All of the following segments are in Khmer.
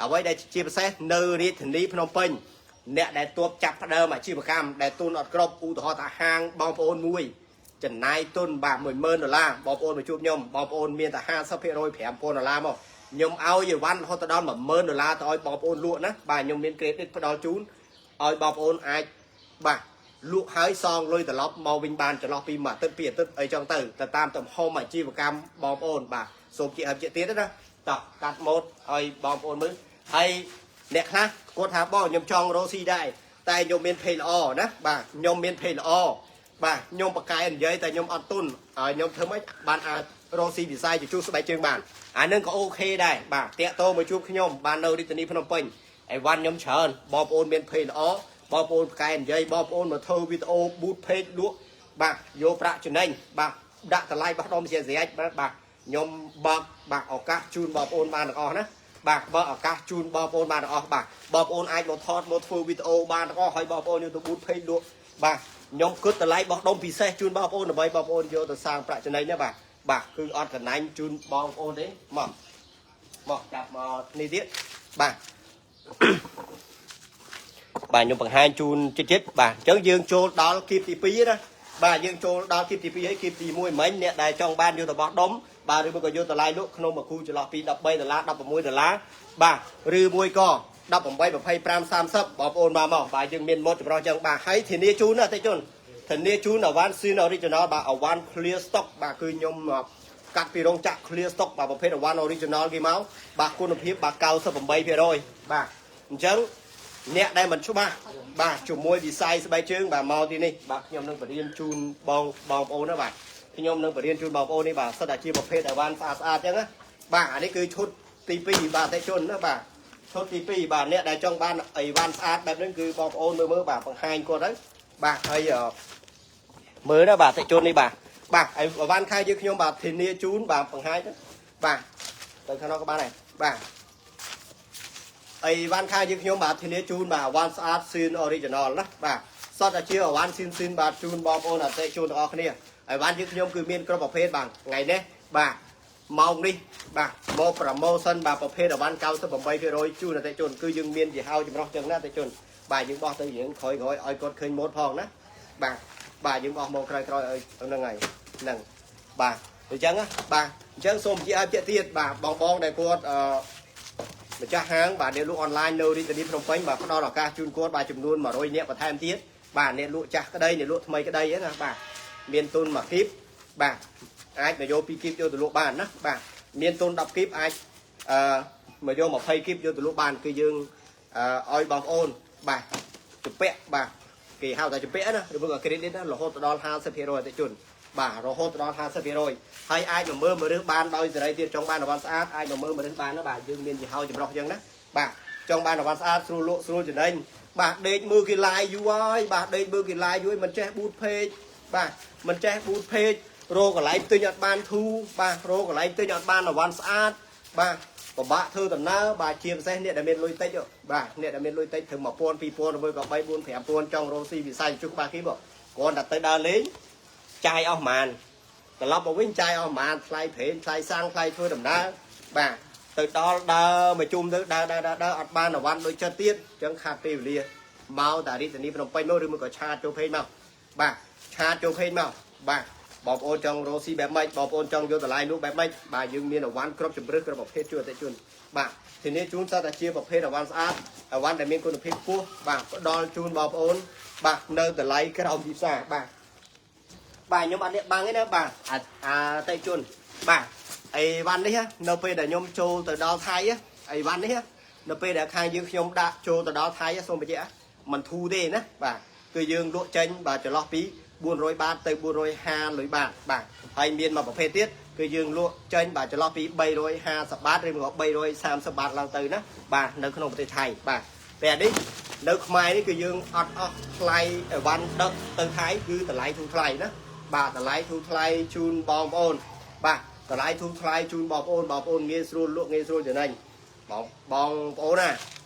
អ្វីដែលជាពិសេសនៅរាជធានីភ្នំពេញអ្នកដែលទប់ចាប់ផ្ដើមអាជីវកម្មដែលទុនអត់គ្រប់ឧទាហរណ៍ថាហាងបងប្អូនមួយចំណាយទុនបាទ10000ដុល្លារបងប្អូនមកជួបខ្ញុំបងប្អូនមានតែ50% 5000ដុល្លារមកខ្ញុំឲ្យអីវ៉ាន់រហូតដល់10000ដុល្លារទៅឲ្យបងប្អូនលក់ណាបាទខ្ញុំមាន credit ផ្ដល់ជូនឲ្យបងប្អូនអាចបាទលក់ហើយសងលុយត្រឡប់មកវិញបានចន្លោះពីមួយអាទិត្យពីរអាទិត្យអីចឹងទៅទៅតាមទំហំអាជីវកម្មបងប្អូនបាទសូមជិះឲ្យជាទៀតណាតោះកាត់ម៉ូតឲ្យបងប្អូនមើលហើយអ្នកខ្លះគាត់ថាបងខ្ញុំចង់រកស៊ីដែរតែខ្ញុំមាន page ល្អណាបាទខ្ញុំមាន page ល្អបាទខ្ញុំបកកែនិយាយតែខ្ញុំអត់ទុនហើយខ្ញុំធ្វើម៉េចបានអាចរកស៊ីវិស័យជជុះស្បែកជើងបានអានឹងក៏ OK ដែរបាទតាក់តមកជួបខ្ញុំបាននៅរាជធានីភ្នំពេញអីវ៉ាន់ខ្ញុំច្រើនបងប្អូនមាន page ល្អបងប្អូនផ្កែនិយាយបងប្អូនមកធ្វើវីដេអូ boost page លក់បាទយកប្រាក់ចំណេញបាទដាក់តម្លៃបោះដុំជាស្រេចបាទបាទខ្ញុំបើកបាទឱកាសជូនបងប្អូនបានទាំងអស់ណាបាទបើកឱកាសជូនបងប្អូនបានទាំងអស់បាទបងប្អូនអាចមកថតមកធ្វើវីដេអូបានទាំងអស់ហើយបងប្អូនយកទៅ boost page លក់បាទខ្ញុំគិតតម្លៃបោះដុំពិសេសជូនបងប្អូនដើម្បីបងប្អូនយកទៅសាងប្រាក់ចំណេញណាបាទបាទគឺអត់កណាញ់ជូនបងប្អូនទេមកមកចាប់មកនេះទៀតបាទ បាទខ្ញុំបង្ហាញជូនជិតជិតបាទអញ្ចឹងយើងចូលដល់គីបទី2ណាបាទយើងចូលដល់គីបទី2ហើយគីបទី1មិញអ្នកដែលចង់បានយកទៅបោះដុំបាទឬមួយក៏យកតម្លៃលក់ក្នុងមួយគូចន្លោះពី13ដុល្លារ16ដុល្លារបាទឬមួយក៏18 25 30បងប្អូនមកមកបាទយើងមានម៉ូតចម្រុះអញ្ចឹងបាទហើយធានាជូនណាអតិជនធានាជូនអវ៉ាន់ស៊ីន original បាទអវ៉ាន់ clear stock បាទគឺខ្ញុំកាត់ពីរោងចក្រ clear stock បាទប្រភេទអវ៉ាន់ original គេមកបាទគុណភាពបាទ98%បាទអញ្ចឹង អ្នកដែលមិនច្បាស់បាទជាមួយវិស័យស្បែកជើងបាទមកទីនេះបាទខ្ញុំនឹងបរៀនជូនបងបងប្អូនណាបាទខ្ញុំនឹងបរៀនជូនបងប្អូននេះបាទសិតតែជាប្រភេទអីវ៉ាន់ស្អាតស្អាតអញ្ចឹងណាបាទអានេះគឺឈុតទី2បាទអតិជនណាបាទឈុតទី2បាទអ្នកដែលចង់បានអីវ៉ាន់ស្អាតបែបហ្នឹងគឺបងប្អូនមើលមើលបាទបង្ហាញគាត់ទៅបាទហើយមើលណាបាទអតិជននេះបាទបាទអីវ៉ាន់ខែយើងខ្ញុំបាទធានាជូនបាទបង្ហាញទៅបាទទៅខាងនោះក៏បានដែរបាទ អីវ៉ាន់ខាងយើងខ្ញុំបាទធានាជូនបាទអវ៉ាន់ស្អាតស៊ីន original ណាបាទសតតែជាអវ៉ាន់ស៊ីនស៊ីនបាទជូនបងប្អូនអតិជូនទាំងអស់គ្នាអីវ៉ាន់យើងខ្ញុំគឺមានគ្រប់ប្រភេទបាទថ្ងៃនេះបាទម៉ោងនេះបាទមក promotion បាទប្រភេទអវ៉ាន់98%ជូនអតិជនគឺយើងមានជាហៅចម្រុះចឹងណាអតិជនបាទយើងបោះទៅយើងក្រោយក្រោយឲ្យគាត់ឃើញម៉ូតផងណាបាទបាទយើងបោះមកក្រោយក្រោយឲ្យហ្នឹងហើយហ្នឹងបាទអញ្ចឹងណាបាទអញ្ចឹងសូមបញ្ជាក់ឲ្យជាទៀតបាទបងបងដែលគាត់អឺ ម្ចាស់ហាងបាទអ្នកលក់អនឡាញនៅរាជធានីភ្នំពេញបាទផ្ដល់ឱកាសជូនគាត់បាទចំនួន100នាក់បន្ថែមទៀតបាទអ្នកលក់ចាស់ក្តីអ្នកលក់ថ្មីក្តីហ្នឹងណាបាទមានទុនមួយគីបបាទអាចមកយក2គីបយកទៅលក់បានណាបាទមានទុន10គីបអាចអឺមកយក20គីបយកទៅលក់បានគឺយើងអឺឲ្យបងប្អូនបាទជំពាក់បាទគេហៅថាជំពាក់ណាឬមួយក៏ credit ណារហូតដល់50%អតិជនបាទរហូតដល់50%ហើយអាចមកមើលមករើសបានដោយសេរីទៀតចង់បានអវ៉ាន់ស្អាតអាចមកមើលមករើសបានណាបាទយើងមានយីហោចម្រុះអញ្ចឹងណាបាទចង់បានអវ៉ាន់ស្អាតស្រួលលក់ស្រួលចំណេញបាទដេកមើលគេ live យូរហើយបាទដេកមើលគេ live យូរហើយមិនចេះ boost page បាទមិនចេះ boost page រកកន្លែងទិញអត់បានធូរបាទរកកន្លែងទិញអត់បានអវ៉ាន់ស្អាតបាទពិបាកធ្វើដំណើរបាទជាពិសេសអ្នកដែលមានលុយតិចបាទអ្នកដែលមានលុយតិចធ្វើ1000 2000ឬមួយក៏3 4 5000ចង់រកស៊ីវិស័យជុះបាទគេបងគ្រាន់តែទៅដើរលេងចាយអស់ប្រហែលត្រឡប់មកវិញចាយអស់ប្រហែលថ្លៃប្រេងថ្លៃសាំងថ្លៃធ្វើដំណើរបាទទៅដល់ដើរមកជុំទៅដើរដើរដើរដើរអត់បានអវ៉ាន់ដូចចិត្តទៀតអញ្ចឹងខាតពេលវេលាមកតារាជធានីភ្នំពេញមកឬមួយក៏ chat ចូល page មកបាទ chat ចូល page មកបាទបងប្អូនចង់រកស៊ីបែបម៉េចបងប្អូនចង់យកតម្លៃលក់បែបម៉េចបាទយើងមានអវ៉ាន់គ្រប់ជម្រើសគ្រប់ប្រភេទជួយអតិជនបាទធានាជូនសត្វតែជាប្រភេទអវ៉ាន់ស្អាតអវ៉ាន់ដែលមានគុណភាពខ្ពស់បាទផ្ដល់ជូនបងប្អូនបាទនៅតម្លៃក្រោមទីផ្សារបាទបាទខ្ញុំអត់លាក់បាំងទេណាបាទអាអាតិជនបាទអីវ៉ាន់នេះនៅពេលដែលខ្ញុំចូលទៅដល់ថៃអីវ៉ាន់នេះនៅពេលដែលខាងយើងខ្ញុំដាក់ចូលទៅដល់ថៃសូមបញ្ជាក់មិនធូរទេណាបាទគឺយើងលក់ចេញបាទចន្លោះពី400បាតទៅ450លុយបាតបាទហើយមានមួយប្រភេទទៀតគឺយើងលក់ចេញបាទចន្លោះពី350បាតឬក៏330បាតឡើងទៅណាបាទនៅក្នុងប្រទេសថៃបាទតែនេះនៅខ្មែរនេះគឺយើងអត់អស់ថ្លៃអីវ៉ាន់ដឹកទៅថៃគឺតម្លៃធូរថ្លៃណាបាទតម្លៃធូរថ្លៃជូនបងប្អូនបាទតម្លៃធូរថ្លៃជូនបងប្អូនបងប្អូនងាយស្រួលលក់ងាយស្រួលចំណេញបងបងប្អូនណា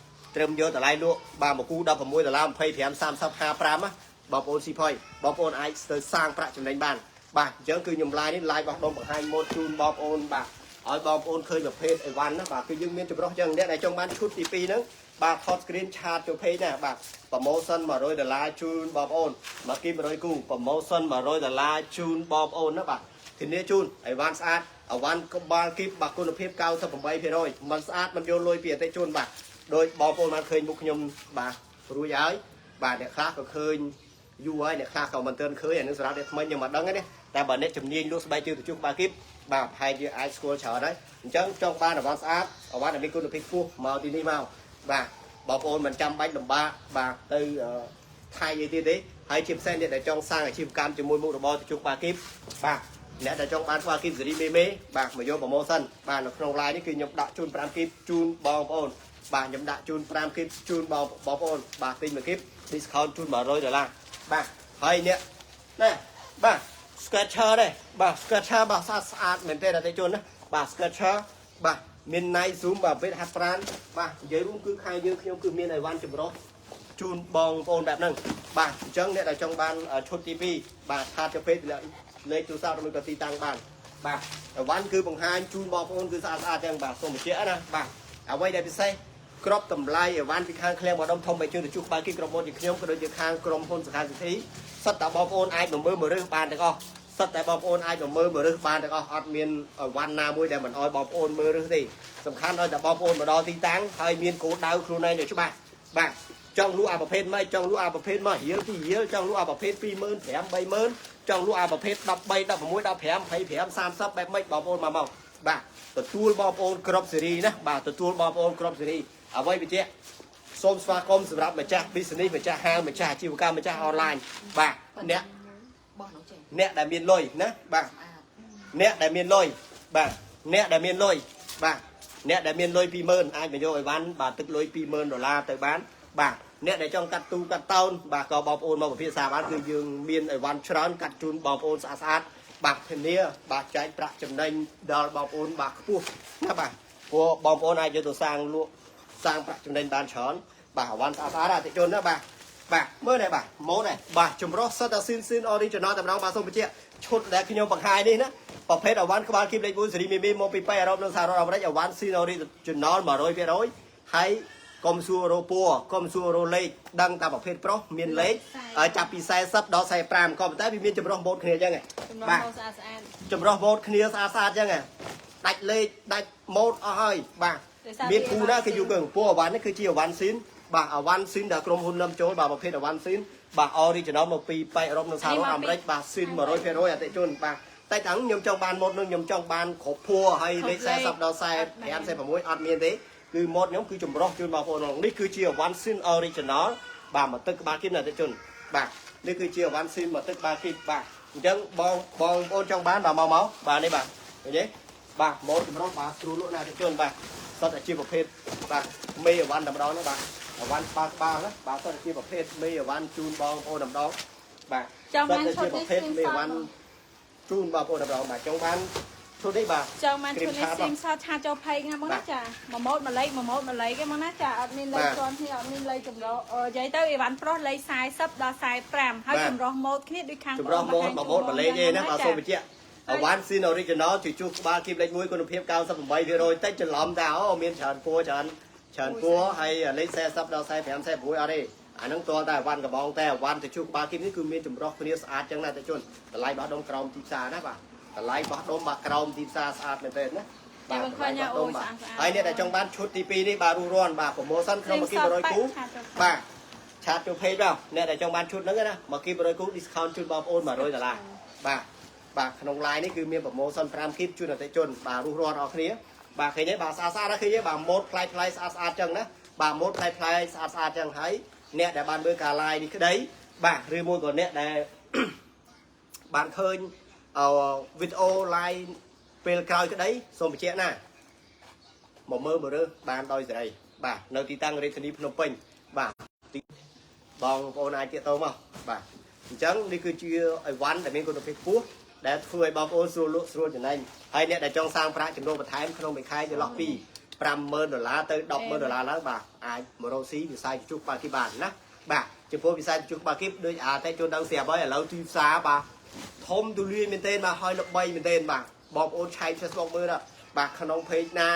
ត្រឹមយកតម្លៃលក់បាទមួយគូ16ដុល្លារ25 30 55ណាបងប្អូនស៊ីផុយបងប្អូនអាចទៅសាងប្រាក់ចំណេញបានបាទអញ្ចឹងគឺខ្ញុំ live នេះ live របស់ដុំបង្ហាញម៉ូតជូនបងប្អូនបាទ ឲ្យបងប្អូនឃើញប្រភេទអីវ៉ាន់ណាបាទគឺយើងមានចម្រុះចឹងអ្នកដែលចង់បានឈុតទី2ហ្នឹងបាទថត screen chat ចូល page ណាបាទ promotion 100ដុល្លារជូនបងប្អូនមកគី100គូ promotion 100ដុល្លារជូនបងប្អូនណាបាទធានាជូនអីវ៉ាន់ស្អាតអីវ៉ាន់ក្បាលគីបបាទគុណភាព98%មិនស្អាតមិនយកលុយពីអតិជនបាទដោយបងប្អូនបានឃើញមុខខ្ញុំបាទរួចហើយបាទអ្នកខ្លះក៏ឃើញយូរហើយអ្នកខ្លះក៏មិនទាន់ឃើញអានឹងសម្រាប់អ្នកថ្មីខ្ញុំមិនដឹងទេណាតែបើអ្នកជំនាញលក់ស្បែកជើងទៅជុះក្បាលគីបបាទប្រហែលជាអាចស្គាល់ច្រើនហើយអញ្ចឹងចង់បានអីវ៉ាន់ស្អាតអីវ៉ាន់ដែលមានគុណភាពខ្ពស់មកទីនេះមកបាទបងប្អូនមិនចាំបាច់លំបាកបាទទៅថៃអីទៀតទេហើយជាពិសេសអ្នកដែលចង់សាងអាជីវកម្មជាមួយមុខរបរទៅជុះក្បាលគីបបាទអ្នកដែលចង់បានក្បាលគីបសេរីមេមេបាទមកយក promotion បាទនៅក្នុង live នេះគឺខ្ញុំដាក់ជូន5គីបជូនបងប្អូនបាទខ្ញុំដាក់ជូន5គីបជូនបងបងប្អូនបាទទិញមួយគីប discount ជូន100ដុល្លារបាទហើយអ្នកណែបាទ Skechers ដែរបាទ Skechers បាទស្អាតស្អាតមែនទេអតិជនណាបាទ Skechers បាទមាន Nike Zoom បាទវេតហាត់ប្រានបាទនិយាយរួមគឺខែយើងខ្ញុំគឺមានអីវ៉ាន់ចម្រុះជូនបងប្អូនបែបហ្នឹងបាទអញ្ចឹងអ្នកដែលចង់បានឈុតទី2បាទ chat ទៅពេកលេខទូរស័ព្ទឬមួយក៏ទីតាំងបានបាទអីវ៉ាន់គឺបង្ហាញជូនបងប្អូនគឺស្អាតស្អាតចឹងបាទសូមបញ្ជាក់ណាបាទអ្វីដែលពិសេសក្របតម្លៃអីវ៉ាន់ពីខាងឃ្លាំងបដុំធំបីជើងទៅជួសក្បាលគីក្រុមហ៊ុនជាខ្ញុំក៏ដូចជាខាងក្រុមហ៊ុនសខាសិទ្ធិសុទ្ធតែបងប្អូនអាចមកមើលមករើសបានទាំងអស់សុទ្ធតែបងប្អូនអាចមកមើលមករើសបានទាំងអស់អត់មានអីវ៉ាន់ណាមួយដែលមិនអោយបងប្អូនមើលរើសទេសំខាន់ឲ្យតែបងប្អូនមកដល់ទីតាំងហើយមានគោលដៅខ្លួនឯងឲ្យច្បាស់បាទចង់លក់អាប្រភេទម៉េចចង់លក់អាប្រភេទមករៀល2រៀលចង់លក់អាប្រភេទ25000 30000ចង់លក់អាប្រភេទ13 16 15 25 30បែបម៉េចបងប្អូនមកមកបាទទទួលបងប្អូនគ្រប់សេរីណាបាទទទួលបងប្អូនគ្រប់សេរីអ្វីបញ្ជាក់សូមស្វាគមន៍សម្រាប់ម្ចាស់ business ម្ចាស់ហាងម្ចាស់អាជីវកម្មម្ចាស់អនឡាញបាទអ្នក បោះនោះចេញ អ្នកដែលមានលុយណាបាទ ស្អាត អ្នកដែលមានលុយបាទអ្នកដែលមានលុយបាទអ្នកដែលមានលុយ20000អាចមកយកអីវ៉ាន់បាទទឹកលុយ20000ដុល្លារទៅបានបាទអ្នកដែលចង់កាត់ទូកាត់តោនបាទក៏បងប្អូនមកពិភាក្សាបានគឺយើងមានអីវ៉ាន់ច្រើនកាត់ជូនបងប្អូនស្អាតស្អាតបាទធានាបាទចែកប្រាក់ចំណេញដល់បងប្អូនបាទខ្ពស់ណាបាទព្រោះបងប្អូនអាចយកទៅសាងលក់សាងប្រាក់ចំណេញបានច្រើនបាទអីវ៉ាន់ស្អាតស្អាតអតិជនណាបាទបាទមើលនេះបាទម៉ូតនេះបាទចម្រោះសិតតែស៊ីនស៊ីន original តែម្ដងបាទសូមបញ្ជាក់ឈុតដែលខ្ញុំបង្ហាញនេះណាប្រភេទអវ៉ាន់ក្បាលគីបលេខ4សេរីមីមីមកពីប៉ៃអឺរ៉ុបនិងសហរដ្ឋអាមេរិកអវ៉ាន់ស៊ីន original 100%ហើយកុំសួររោពួរកុំសួររោលេខដឹងតែប្រភេទប្រុសមានលេខចាប់ពី40ដល់45ក៏ប៉ុន្តែវាមានចម្រោះម៉ូតគ្នាអញ្ចឹង ចំណង បាទ មកស្អាតស្អាត ចម្រោះម៉ូតគ្នាស្អាតស្អាតអញ្ចឹងដាច់លេខដាច់ម៉ូតអស់ហើយបាទមានគូណាគេយកគឺពណ៌អវ៉ាន់នេះគឺជាអវ៉ាន់ស៊ីនបាទអវ៉ាន់ស៊ីនដែលក្រុមហ៊ុននាំចូលបាទប្រភេទអវ៉ាន់ស៊ីនបាទ original មកពីប៉ែកអឺរ៉ុបនិងសហរដ្ឋអាមេរិកបាទស៊ីន100%អតិជនបាទតែតាំងខ្ញុំចង់បានម៉ូតនឹងខ្ញុំចង់បានគ្រប់ភួរហើយលេខ40ដល់45 46អត់មានទេគឺម៉ូតខ្ញុំគឺចម្រោះជូនបងប្អូននេះគឺជាអវ៉ាន់ស៊ីន original បាទមកទឹកក្បាលគីមអតិជនបាទនេះគឺជាអវ៉ាន់ស៊ីនមកទឹកក្បាលគីមបាទអញ្ចឹងបងបងប្អូនចង់បានបាទមកមកបាទនេះបាទឃើញទេបាទម៉ូតចម្រោះបាទស្រួលលក់ណាអតិជនបាទសុទ្ធតែជាប្រភេទបាទមេអវ៉ាន់តែម្ដងណាបាទអវ៉ាន់ក្បាលក្បាលណាបាទសុទ្ធតែជាប្រភេទមេអវ៉ាន់ជូនបងប្អូនតែម្ដងបាទ ចង់បានឈុត ប្រ នេះ ភេទមេអវ៉ាន់ជូនបងប្អូនតែម្ដងបាទចង់បានឈុតនេះបាទ ចង់បានឈុតនេះស៊ីមសត chat ចូល page ណាបងណាចាមួយម៉ូតមួយលេខមួយម៉ូតមួយលេខឯងបងណាចាអត់មានលេខជាន់គ្នាអត់មានលេខចម្រោះនិយាយទៅអីវ៉ាន់ប្រុសលេខ40ដល់45ហើយចម្រោះម៉ូតគ្នាដូចខាង ចម្រោះម៉ូតមួយម៉ូតមួយលេខទេណាបាទសូមបញ្ជាក់អវ៉ាន់ស៊ីន original ជាជួសក្បាលគីបលេខ1គុណភាព98%តិចច្រឡំតែអូមានច្រើនពួរច្រើនច្រើនពួរហើយលេខ40ដល់45 46អត់ទេអាហ្នឹងតើតែអវ៉ាន់កបងតែអវ៉ាន់ទៅជួសក្បាលគីបនេះគឺមានចម្រោះគ្នាស្អាតចឹងណាតែជនតម្លៃបោះដុំក្រោមទីផ្សារណាបាទតម្លៃបោះដុំបាទក្រោមទីផ្សារស្អាតមែនទែនណា បាទឃើញអូយស្អាតស្អាត ហើយអ្នកដែលចង់បានឈុតទី2នេះបាទរុះរាន់បាទ promotion ក្នុងមួយគី100គូបាទ chat ចូល page បាទអ្នកដែលចង់បានឈុតហ្នឹងណាមកគី100គូ discount ជូនបងប្អូន100ដុល្លារបាទបាទក្នុង live នេះគឺមាន promotion 5គីបជូនអតិថិជនបាទរុះរាន់អស់គ្នាបាទឃើញទេបាទស្អាតស្អាតណាឃើញទេបាទម៉ូតប្លែកប្លែកស្អាតស្អាតចឹងណាបាទម៉ូតប្លែកប្លែកស្អាតស្អាតចឹងហើយអ្នកដែលបានមើលការ live នេះក្តីបាទឬមួយក៏អ្នកដែល បានឃើញអឺវីដេអូ live ពេលក្រោយក្តីសូមបញ្ជាក់ណាមកមើលមករើសបានដោយសេរីបាទនៅទីតាំងរាជធានីភ្នំពេញបាទទីបងប្អូនអាចទាក់ទងមកបាទអញ្ចឹងនេះគឺជាអីវ៉ាន់ដែលមានគុណភាពខ្ពស់ដែលធ្វើឲ្យបងប្អូនស្រួលលក់ស្រួលចំណេញហើយអ្នកដែលចង់សាងប្រាក់ចំណូលបន្ថែមក្នុងមួយខែចន្លោះពី50000ដុល្លារទៅ100,000ដុល្លារឡើងបាទអាចមករកស៊ីវិស័យជជុះបាគីបានណាបាទចំពោះវិស័យជជុះបាគីដូចអាតែជនដឹងស្រាប់ហើយឥឡូវទីផ្សារបាទ ធំទូលាយមែនទែនបាទហើយល្បីមែនទែនបាទបងប្អូនឆែក Facebook មើលណា បាទក្នុង page ណា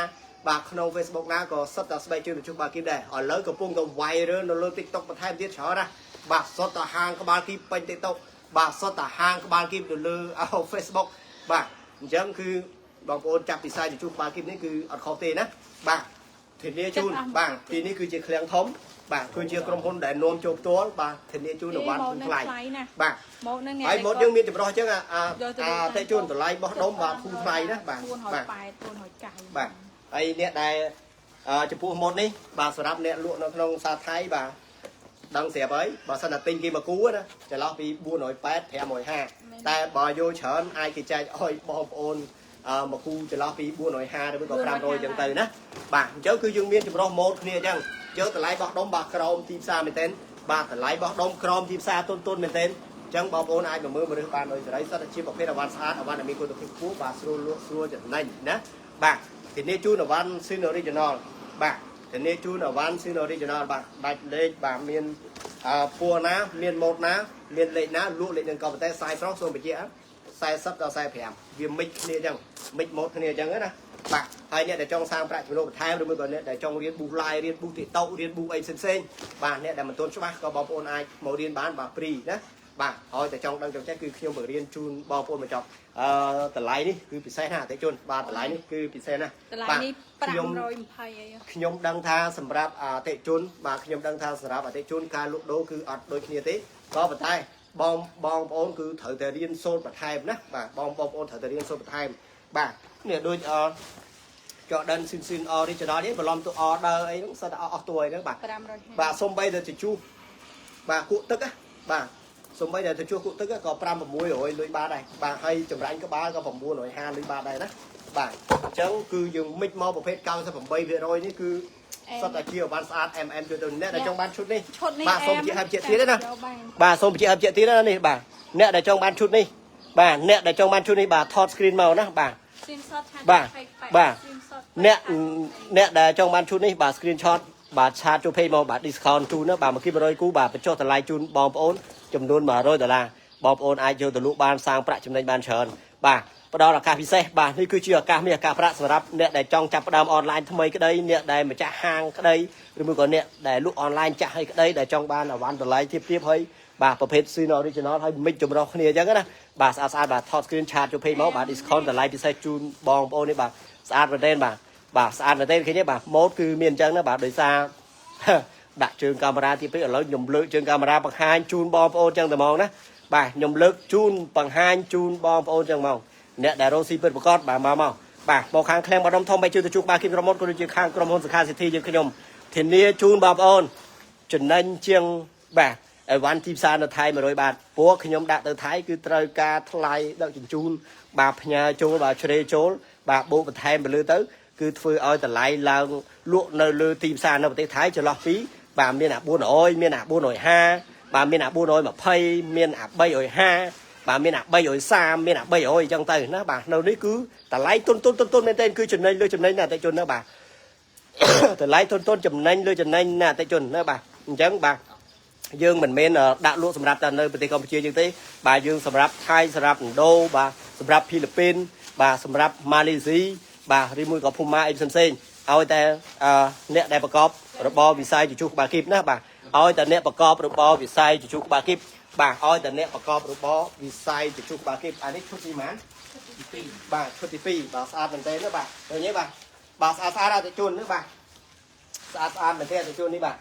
បាទក្នុង Facebook ណាក៏សុទ្ធតែស្បែកជើងជជុះក្បាលគីបដែរឥឡូវកំពុងតែ viral នៅលើ TikTok បន្ថែមទៀតច្រើនណាស់បាទសុទ្ធតែហាងក្បាលគីបពេញ TikTok បាទសុទ្ធតែហាងក្បាលគីបនៅលើ Facebook បាទអញ្ចឹងគឺបងប្អូនចាប់ពិស័យជជុះក្បាលគីបនេះគឺអត់ខុសទេណាបាទធានាជូនបាទទីនេះគឺជាឃ្លាំងធំបាទគឺជាក្រុមហ៊ុនដែលនាំចូលផ្ទាល់បាទធានាជូនរង្វាន់ធូរថ្លៃ ណា បាទ ម៉ូតហ្នឹង ហើយម៉ូតយើងមានចម្រោះអញ្ចឹងអាអាអតិជនតម្លៃបោះដុំបាទធូរថ្លៃណាបាទបាទ 480 490 បាទហើយអ្នកដែលចំពោះម៉ូតនេះបាទសម្រាប់អ្នកលក់នៅក្នុងសាថៃបាទដឹងស្រាប់ហើយបើសិនតែទិញគេមកគូណាចន្លោះពី480 550តែបើយកច្រើនអាចគេចែកឲ្យបងប្អូនមកគូចន្លោះពី450ឬក៏500អញ្ចឹងទៅណាបាទអញ្ចឹងគឺយើងមានចម្រោះម៉ូតគ្នាអញ្ចឹងយកតម្លៃបោះដុំបាទក្រោមទីផ្សារមែនទែនបាទតម្លៃបោះដុំក្រោមទីផ្សារទុនទុនមែនទែនអញ្ចឹងបងប្អូនអាចមកមើលមករើសបានដោយសេរីសុទ្ធតែជាប្រភេទអវ៉ាន់ស្អាតអវ៉ាន់ដែលមានគុណភាពខ្ពស់បាទស្រួលលក់ស្រួលចំណេញណាបាទធានាជូនអវ៉ាន់ស៊ីន original បាទធានាជូនអវ៉ាន់ស៊ីន original បាទដាច់លេខបាទមានអឺពណ៌ណាមានម៉ូតណាមានលេខណាលក់លេខនឹងក៏ប៉ុន្តែសាយប្រុសសូមបញ្ជាក់40ដល់45វាមិចគ្នាអញ្ចឹងមិចម៉ូតគ្នាអញ្ចឹងណាបាទហើយអ្នកដែលចង់សាងប្រាក់ចំណូលបន្ថែមឬមួយក៏អ្នកដែលចង់រៀនប៊ូ live រៀនប៊ូ TikTok រៀនប៊ូអីផ្សេងៗបាទអ្នកដែលមិនទាន់ច្បាស់ក៏បងប្អូនអាចមករៀនបានបាទ free ណាបាទហើយតែចង់ដឹងចង់ចេះគឺខ្ញុំបង្រៀនជូនបងប្អូនមកចប់អឺតម្លៃនេះគឺពិសេសណាស់អតិជនបាទតម្លៃនេះគឺពិសេសណាស់ តម្លៃនេះ ខ្ញុំ 520អី ខ្ញុំដឹងថាសម្រាប់អតិជនបាទខ្ញុំដឹងថាសម្រាប់អតិជនការលក់ដូរគឺអត់ដូចគ្នាទេក៏ប៉ុន្តែបងបងប្អូនគឺត្រូវតែរៀនសូត្របន្ថែមណាបាទបងបងប្អូនត្រូវតែរៀនសូត្របន្ថែមបាទនេះដូចអ Jordan ស៊ីនស៊ីន original នេះបន្លំទៅ order អីហ្នឹងសិតតែអស់តួអីហ្នឹងបាទ 550 បាទសំបីតែជជុះបាទគក់ទឹកណាបាទសំបីតែជជុះគក់ទឹកក៏5 600លុយបាតដែរបាទហើយចម្រាញ់ក្បាលក៏950លុយបាតដែរណាបាទអញ្ចឹងគឺយើងមិចមកប្រភេទ98%នេះគឺសុទ្ធតែជាអវ៉ាន់ស្អាត MM ជួយទៅអ្នកដែលចង់បានឈុតនេះ ឈុតនេះ បាទសូមជម្រាបជាទៀតណា យកបាន បាទសូមបញ្ជាក់ឲ្យបញ្ជាក់ទៀតណានេះបាទអ្នកដែលចង់បានឈុតនេះបាទអ្នកដែលចង់បានឈុតនេះបាទថត screen មកណាបាទ screenshot chat បាទ page ប៉ែ បាទ screenshot អ្នកអ្នកដែលចង់បានឈុតនេះបាទ screenshot បាទ chat ចូល page មកបាទ discount ជូនណាបាទមកគី100គូបាទបញ្ចុះតម្លៃជូនបងប្អូនចំនួន100ដុល្លារបងប្អូនអាចយកទៅលក់បានសាងប្រាក់ចំណេញបានច្រើនបាទផ្ដល់ឱកាសពិសេសបាទនេះគឺជាឱកាសមាសឱកាសប្រាក់សម្រាប់អ្នកដែលចង់ចាប់ផ្ដើមអនឡាញថ្មីក្តីអ្នកដែលម្ចាស់ហាងក្តីឬមួយក៏អ្នកដែលលក់អនឡាញចាស់ហើយក្តីដែលចង់បានអវ៉ាន់តម្លៃទាបៗហើយបាទប្រភេទ Sino Original ហើយមិចចម្រុះគ្នាអញ្ចឹងណាបាទស្អាតស្អាតបាទថត screen chat ចូល page មកបាទ discount តម្លៃពិសេសជូនបងប្អូននេះបាទស្អាតមែនទែនបាទបាទស្អាតមែនទែនឃើញទេបាទម៉ូតគឺមានអញ្ចឹងណាបាទដោយសារ ដាក់ជើងកាមេរ៉ាទីពេកឥឡូវខ្ញុំលើកជើងកាមេរ៉ាបង្ហាញជូនបងប្អូនចឹងតែហ្មងណាបាទខ្ញុំលើកជូនបង្ហាញជូនបងប្អូនចឹងហ្មងអ្នកដែលរកស៊ីពិតប្រាកដបាទមកមកបាទមកខាងឃ្លាំងបាដុំធំបីជួយទៅជួបបាទគីមក្រមុតក៏ដូចជាខាងក្រុមហ៊ុនសុខាសិទ្ធិយើងខ្ញុំធានាជូនបងប្អូនចំណេញជាងបាទអីវ៉ាន់ទីផ្សារនៅថៃ100បាតព្រោះខ្ញុំដាក់ទៅថៃគឺត្រូវការថ្លៃដឹកជញ្ជូនបាទផ្ញើចូលបាទជ្រេចូលបាទបូកបន្ថែមទៅលើទៅគឺធ្វើឲ្យតម្លៃឡើងលក់នៅលើទីផ្សារនៅប្រទេសថៃចន្លោះពីបាទមានអា400មានអា450បាទមានអា420មានអា350បាទមានអា330មានអា300អញ្ចឹងទៅណាបាទនៅនេះគឺតម្លៃទុនទុនទុនទុនមែនទែនគឺចំណេញលើចំណេញណាអតិជនណាបាទ តម្លៃទុនទុនចំណេញលើចំណេញណាអតិជនណាបាទអញ្ចឹងបាទយើងមិនមែនដាក់លក់សម្រាប់តែនៅប្រទេសកម្ពុជាយើងទេបាទយើងសម្រាប់ថៃសម្រាប់ឥណ្ឌូបាទសម្រាប់ហ្វីលីពីនបាទសម្រាប់ម៉ាឡេស៊ីបាទឬមួយក៏ភូមាអីផ្សេងៗឲ្យតែអ្នកដែលប្រកបរបរវិស័យជជុះក្បាលគីបណាបាទឲ្យតែអ្នកប្រកបរបរវិស័យជជុះក្បាលគីបបាទឲ្យតែអ្នកប្រកបរបរវិស័យជជុះក្បាលគីបអានេះឈុតទីប៉ុន្មានបាទឈុតទី2បាទស្អាតមែនទែនណាបាទឃើញទេបាទបាទស្អាតស្អាតអតិជនណាបាទស្អាតស្អាតមែនទែនអតិជននេះបាទ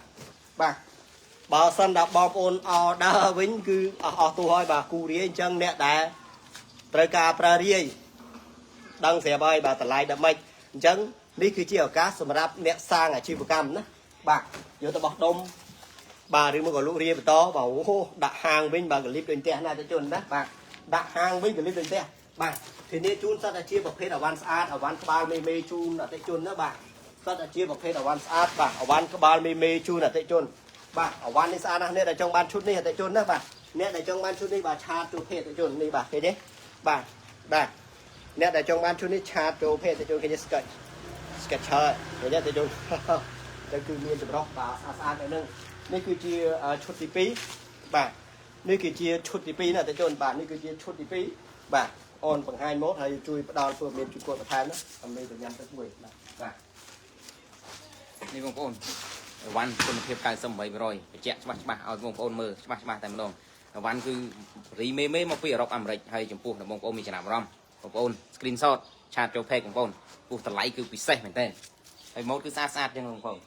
បាទបើសិនដល់បងប្អូនអដើវិញគឺអស់អស់ទូហើយបាទគូរាយអញ្ចឹងអ្នកដែលត្រូវការប្រើរាយដឹងស្រាប់ហើយបាទតម្លៃដល់ម៉េចអញ្ចឹងនេះគឺជាឱកាសសម្រាប់អ្នកសាងអាជីវកម្មណាបាទយកទៅបោះដុំបាទឬមកក៏លក់រាយបន្តបាទអូដាក់ហាងវិញបាទកលីបដូចផ្ទះណាអតិជនណាបាទដាក់ហាងវិញកលីបដូចផ្ទះបាទធានាជូនសត្វតែជាប្រភេទអវ៉ាន់ស្អាតអវ៉ាន់ក្បាលមេមេជូនអតិជនណាបាទសត្វតែជាប្រភេទអវ៉ាន់ស្អាតបាទអវ៉ាន់ក្បាលមេមេជូនអតិជនបាទអវ៉ាន់នេះស្អាតណាស់អ្នកដែលចង់បានឈុតនេះអតិជនណាបាទអ្នកដែលចង់បានឈុតនេះបាទ chat ចូល page អតិជននេះបាទឃើញទេបាទបាទអ្នកដែលចង់បានឈុតនេះ chat ចូល page អតិជនឃើញទេ sketch sketcher ឃើញទេអតិជន ទៅគឺមានចម្រុះបាទស្អាតស្អាតនៅនឹងនេះគឺជាឈុតទី2បាទនេះគឺជាឈុតទី2ណាអតិជនបាទនេះគឺជាឈុតទី2បាទ អូនបង្ហាញម៉ូតហើយជួយផ្ដល់ព័ត៌មានជួយគាត់បន្ថែមណាដើម្បីទៅញ៉ាំទឹកមួយបាទ បាទនេះបងប្អូនអីវ៉ាន់គុណភាព98%បញ្ជាក់ច្បាស់ច្បាស់ឲ្យបងប្អូនមើលច្បាស់ច្បាស់តែម្ដងអីវ៉ាន់គឺរីមេមេមកពីអឺរ៉ុបអាមេរិកហើយចំពោះដល់បងប្អូនមានចំណាប់អារម្មណ៍បងប្អូន screenshot chat ចូល page បងប្អូនពោះតម្លៃគឺពិសេសមែនតើហើយម៉ូតគឺស្អាតស្អាតចឹងបងប្អូន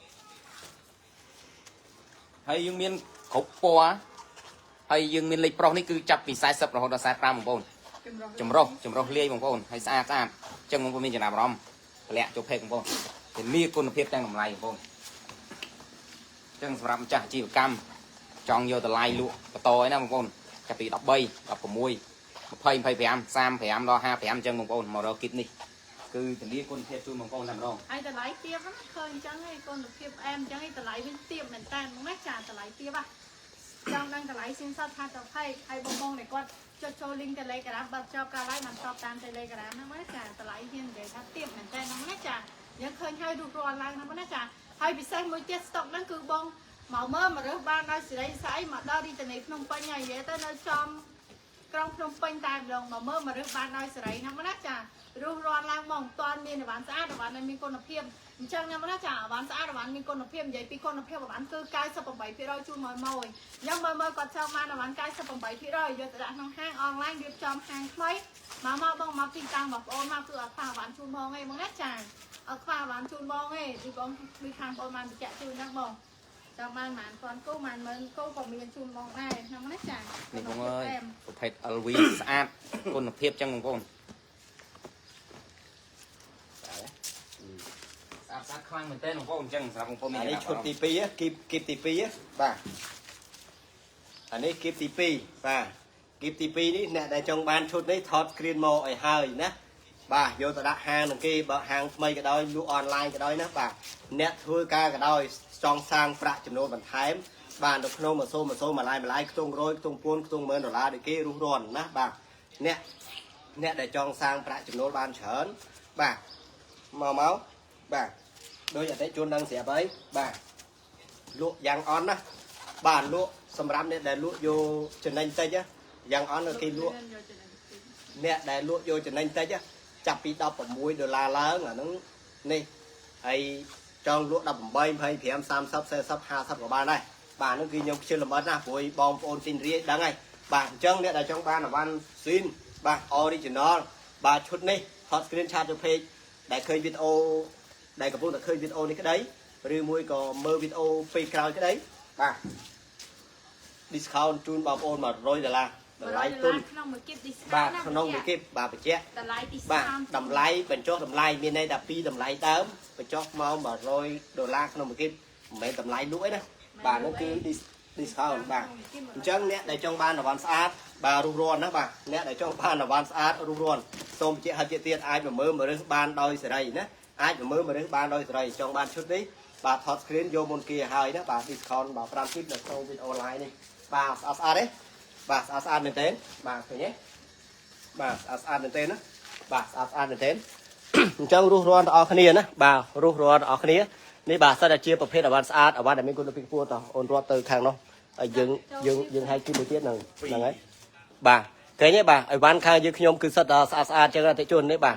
ហើយយើងមានគ្រប់ពណ៌ហើយយើងមានលេខប្រុសនេះគឺចាប់ពី40រហូតដល់45បងប្អូន ចម្រុះ ចម្រុះចម្រុះលាយបងប្អូនហើយស្អាតស្អាតអញ្ចឹងបងប្អូនមានចំណាប់អារម្មណ៍តម្លាក់ចូល page បងប្អូនធានាគុណភាពទាំងតម្លៃបងប្អូនអញ្ចឹងសម្រាប់ម្ចាស់អាជីវកម្មចង់យកតម្លៃលក់បន្តឯណាបងប្អូនចាប់ពី13 16 20 25 35ដល់55អញ្ចឹងបងប្អូនមករកគីបនេះគឺធានាគុណភាពជូនបងប្អូនតែម្ដង ហើយតម្លៃទាបហ្នឹងឃើញអញ្ចឹងឯងគុណភាពអែមអញ្ចឹងឯងតម្លៃវិញទាបមែនតើហ្មងណាចាតម្លៃទាបហ่ะចង់ដឹងតម្លៃស៊ីនសតថាទៅផេកហើយបងបងដែលគាត់ចុចចូល link Telegram បើចប់ការ live បានតបតាម Telegram ហ្នឹងណាចាតម្លៃហ៊ាននិយាយថាទាបមែនតើហ្នឹងណាចាយើងឃើញហើយរួសរាន់ឡើងហ្នឹងណាចាហើយពិសេសមួយទៀត stock ហ្នឹងគឺបងមកមើលមករើសបានដោយសេរីស្អីមកដល់រាជធានីភ្នំពេញហើយនិយាយទៅនៅចំក្រុងភ្នំពេញតែម្ដងមកមើលមករើសបានដោយសេរីហ្នឹងណាចារុះរាន់ឡើងមកមិនតាន់មានអីវ៉ាន់ស្អាតអីវ៉ាន់ដែលមានគុណភាពអញ្ចឹងណាណាចាអីវ៉ាន់ស្អាតអីវ៉ាន់មានគុណភាពនិយាយពីគុណភាពអីវ៉ាន់គឺ98%ជូនមកមួយអញ្ចឹងមើលមើលគាត់ចង់បានអីវ៉ាន់98%យកទៅដាក់ក្នុងហាងអនឡាញរៀបចំហាងថ្មីមកមកបងមកទីតាំងបងប្អូនមកគឺអត់ខ្វះអីវ៉ាន់ជូនបងឯងបងណាចាអត់ខ្វះអីវ៉ាន់ជូនបងឯងពីបងពីខាងបងបានបញ្ជាក់ជូនហ្នឹងបងចង់បានប៉ុន្មានពាន់គូប៉ុន្មានម៉ឺនគូក៏មានជូនបងដែរហ្នឹងណាចា នេះបងអើយប្រភេទ LV ស្អាតគុណភាពចឹងបងប្អូនស្អាតស្អាតខ្លាំងមែនតើបងប្អូនអញ្ចឹងសម្រាប់បងប្អូនមាន អានេះ ចំណាប់អារម្មណ៍ ឈុតទី2គីបគីបទី2បាទអានេះគីបទី2បាទគីបទី2នេះអ្នកដែលចង់បានឈុតនេះថត screen មកឲ្យហើយណាបាទយកទៅដាក់ហាងនឹងគេបើហាងថ្មីក៏ដោយលក់អនឡាញក៏ដោយណាបាទអ្នកធ្វើការក៏ដោយចង់សាងប្រាក់ចំណូលបន្ថែមបាទនៅក្នុងមួយសូមួយសូមួយឡាយមួយឡាយខ្ទង់រយខ្ទង់ពួនខ្ទង់ម៉ឺនដុល្លារដូចគេរុះរាន់ណាបាទអ្នកអ្នកដែលចង់សាងប្រាក់ចំណូលបានច្រើនបាទមកមកបាទដោយអតិជនដឹងស្រាប់ហើយបាទលក់យ៉ាងអន់ណាបាទលក់សម្រាប់អ្នកដែលលក់យកចំណេញតិចណាយ៉ាងអន់គេលក់ អ្នកដែលលក់យកចំណេញតិចណាចាប់ពី16ដុល្លារឡើងអាហ្នឹងនេះហើយចង់លក់18 25 30 40 50ក៏បានដែរបាទហ្នឹងគឺខ្ញុំខ្ជិលលម្អិតណាព្រោះបងប្អូនទិញរាយដឹងហើយបាទអញ្ចឹងអ្នកដែលចង់បានអវ៉ាន់ស៊ីនបាទ original បាទឈុតនេះថត screen chat ទៅ page ដែលឃើញវីដេអូដែលកំពុងតែឃើញវីដេអូនេះក្តីឬមួយក៏មើលវីដេអូពេលក្រោយក្តីបាទ discount ជូនបងប្អូន100ដុល្លារតម្លៃទុន ក្នុងមួយគីប discount បាទក្នុងមួយគីបបាទបញ្ជាក់ តម្លៃ discount បាទតម្លៃបញ្ចុះតម្លៃមានន័យថាពីតម្លៃដើមបញ្ចុះមក100ដុល្លារក្នុងមួយគីបមិនមែនតម្លៃលក់ទេណាបាទនោះគឺ discount បាទអញ្ចឹងអ្នកដែលចង់បានអីវ៉ាន់ស្អាតបាទរុះរាន់ណាបាទអ្នកដែលចង់បានអីវ៉ាន់ស្អាតរុះរាន់សូមបញ្ជាក់ឲ្យជាទៀតអាចមកមើលមករើសបានដោយសេរីណាអាចមកមើលមករើសបានដោយសេរីចង់បានឈុតនេះបាទថត screen យកមុនគេឲ្យហើយណាបាទ discount បាទ5គីបនៅក្នុងវីដេអូ live នេះបាទស្អាតស្អាតទេបាទស្អាតស្អាតមែនទែនបាទឃើញទេបាទស្អាតស្អាតមែនទែនណាបាទស្អាតស្អាតមែនទែន អញ្ចឹងរុះរាន់ទាំងអស់គ្នាណាបាទរុះរាន់ទាំងអស់គ្នានេះបាទសិតតែជាប្រភេទអីវ៉ាន់ស្អាតអីវ៉ាន់ដែលមានគុណភាពខ្ពស់តោះអូនរត់ទៅខាងនោះហើយយើងយើងយើងឲ្យគីមួយទៀតហ្នឹងហ្នឹងហើយបាទឃើញទេបាទអីវ៉ាន់ខាងយើងខ្ញុំគឺសិតតែស្អាតស្អាតចឹងអតិជននេះបាទ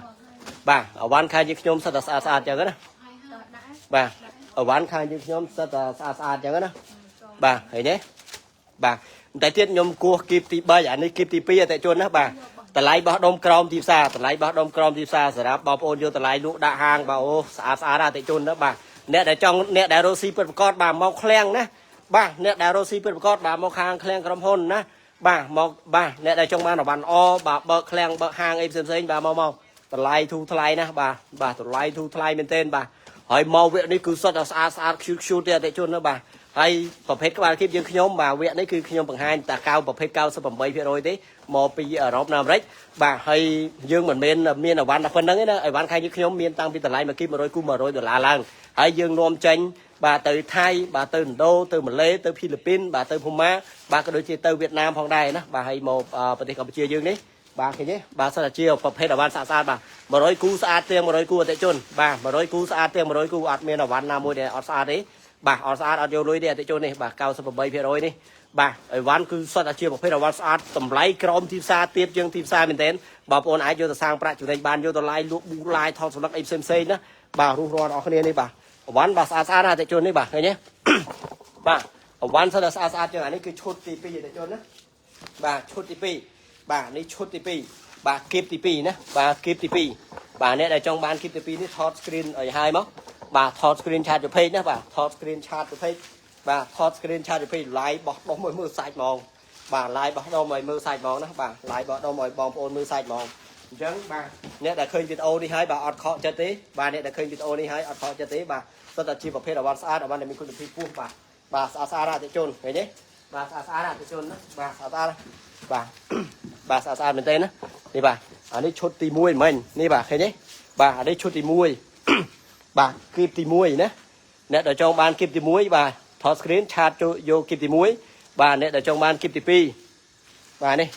បាទអីវ៉ាន់ខាងយើងខ្ញុំសិតតែស្អាតស្អាតចឹងណា ហើយហើយដាក់ បាទអីវ៉ាន់ខាងយើងខ្ញុំសិតតែស្អាតស្អាតចឹងណាបាទឃើញទេបាទតែទៀតខ្ញុំគោះគីបទី3អានេះគីបទី2អតិជនណាបាទតម្លៃបោះដុំក្រោមទីផ្សារតម្លៃបោះដុំក្រោមទីផ្សារសម្រាប់បងប្អូនយកតម្លៃលក់ដាក់ហាងបាទអូស្អាតស្អាតអតិជនណាបាទអ្នកដែលចង់អ្នកដែលរកស៊ីពិតប្រាកដបាទមកឃ្លាំងណាបាទអ្នកដែលរកស៊ីពិតប្រាកដបាទមកខាងឃ្លាំងក្រុមហ៊ុនណាបាទមកបាទអ្នកដែលចង់បានអីវ៉ាន់អបាទបើកឃ្លាំងបើកហាងអីផ្សេងៗបាទមកមកតម្លៃធូរថ្លៃណាបាទបាទតម្លៃធូរថ្លៃមែនទែនបាទហើយមកវគ្គនេះគឺសុទ្ធតែស្អាតស្អាតខ្ជូតខ្ជូតទេអតិជនណាបាទហើយប្រភេទក្បាលគីបយើងខ្ញុំបាទវគ្គនេះគឺខ្ញុំបង្ហាញតែកៅប្រភេទ98%ទេមកពីអឺរ៉ុបណាអាមេរិកបាទហើយយើងមិនមែនមានអីវ៉ាន់តែប៉ុណ្្នឹងទេណាអីវ៉ាន់ខាងយើងខ្ញុំមានតាំងពីតម្លៃមួយគីប100គូ100ដុល្លារឡើងហើយយើងនាំចេញបាទទៅថៃបាទទៅឥណ្ឌូទៅម៉ាឡេទៅហ្វីលីពីនបាទទៅភូមាបាទក៏ដូចជាទៅវៀតណាមផងដែរណាបាទហើយមកប្រទេសកម្ពុជាយើងនេះបាទឃើញទេបាទសិតតែជាប្រភេទអីវ៉ាន់ស្អាតស្អាតបាទ100គូស្អាតទាំង100គូអតិជនបាទ100គូស្អាតទាំង100គូអត់មានអីវ៉ាន់ណាមួយដែលអត់ស្អាតទេ បាទអត់ស្អាតអត់យកលុយទេអតិជននេះបាទ98%នេះបាទអីវ៉ាន់គឺសុទ្ធតែជាប្រភេទអីវ៉ាន់ស្អាតតម្លៃក្រោមទីផ្សារទៀតជាងទីផ្សារមែនទែនបងប្អូនអាចយកទៅសាងប្រាក់ចំណេញបានយកទៅឡាយលក់ប៊ូឡាយថតសម្លឹកអីផ្សេងផ្សេងណាបាទរុះរាន់អស់គ្នានេះបាទអីវ៉ាន់បាទស្អាតស្អាតណាអតិជននេះបាទឃើញទេ បាទអីវ៉ាន់សុទ្ធតែស្អាតស្អាតជាងអានេះគឺឈុតទី2អតិជនណាបាទឈុតទី2បាទនេះឈុតទី2បាទគៀបទី2ណាបាទគៀបទី2បាទអ្នកដែលចង់បានគៀបទី2នេះថត screen ឲ្យហើយមកបាទថត screen chat ទៅ page ណាបាទថត screen chat ទៅ page បាទថត screen chat ទៅ page live បោះដុំឲ្យមើលសាច់ហ្មងបាទ live បោះដុំឲ្យមើលសាច់ហ្មងណាបាទ live បោះដុំឲ្យបងប្អូនមើលសាច់ហ្មងអញ្ចឹងបាទអ្នកដែលឃើញវីដេអូនេះហើយបាទអត់ខកចិត្តទេបាទអ្នកដែលឃើញវីដេអូនេះហើយអត់ខកចិត្តទេបាទសុទ្ធតែជាប្រភេទអវ៉ាន់ស្អាតអវ៉ាន់ដែលមានគុណភាពខ្ពស់បាទបាទស្អាតស្អាតអតិជនឃើញទេបាទស្អាតស្អាតអតិជនណាបាទស្អាតស្អាតបាទ បាទស្អាតស្អាតមែនទេណានេះបាទអានេះឈុតទី1មិញនេះបាទឃើញទេបាទអានេះឈុតទី1 បាទគៀបទី1ណាអ្នកដែលចង់បានគៀបទី1បាទថត screen chat ចូលយកគៀបទី1បាទអ្នកដែលចង់បានគៀបទី2បាទនេះ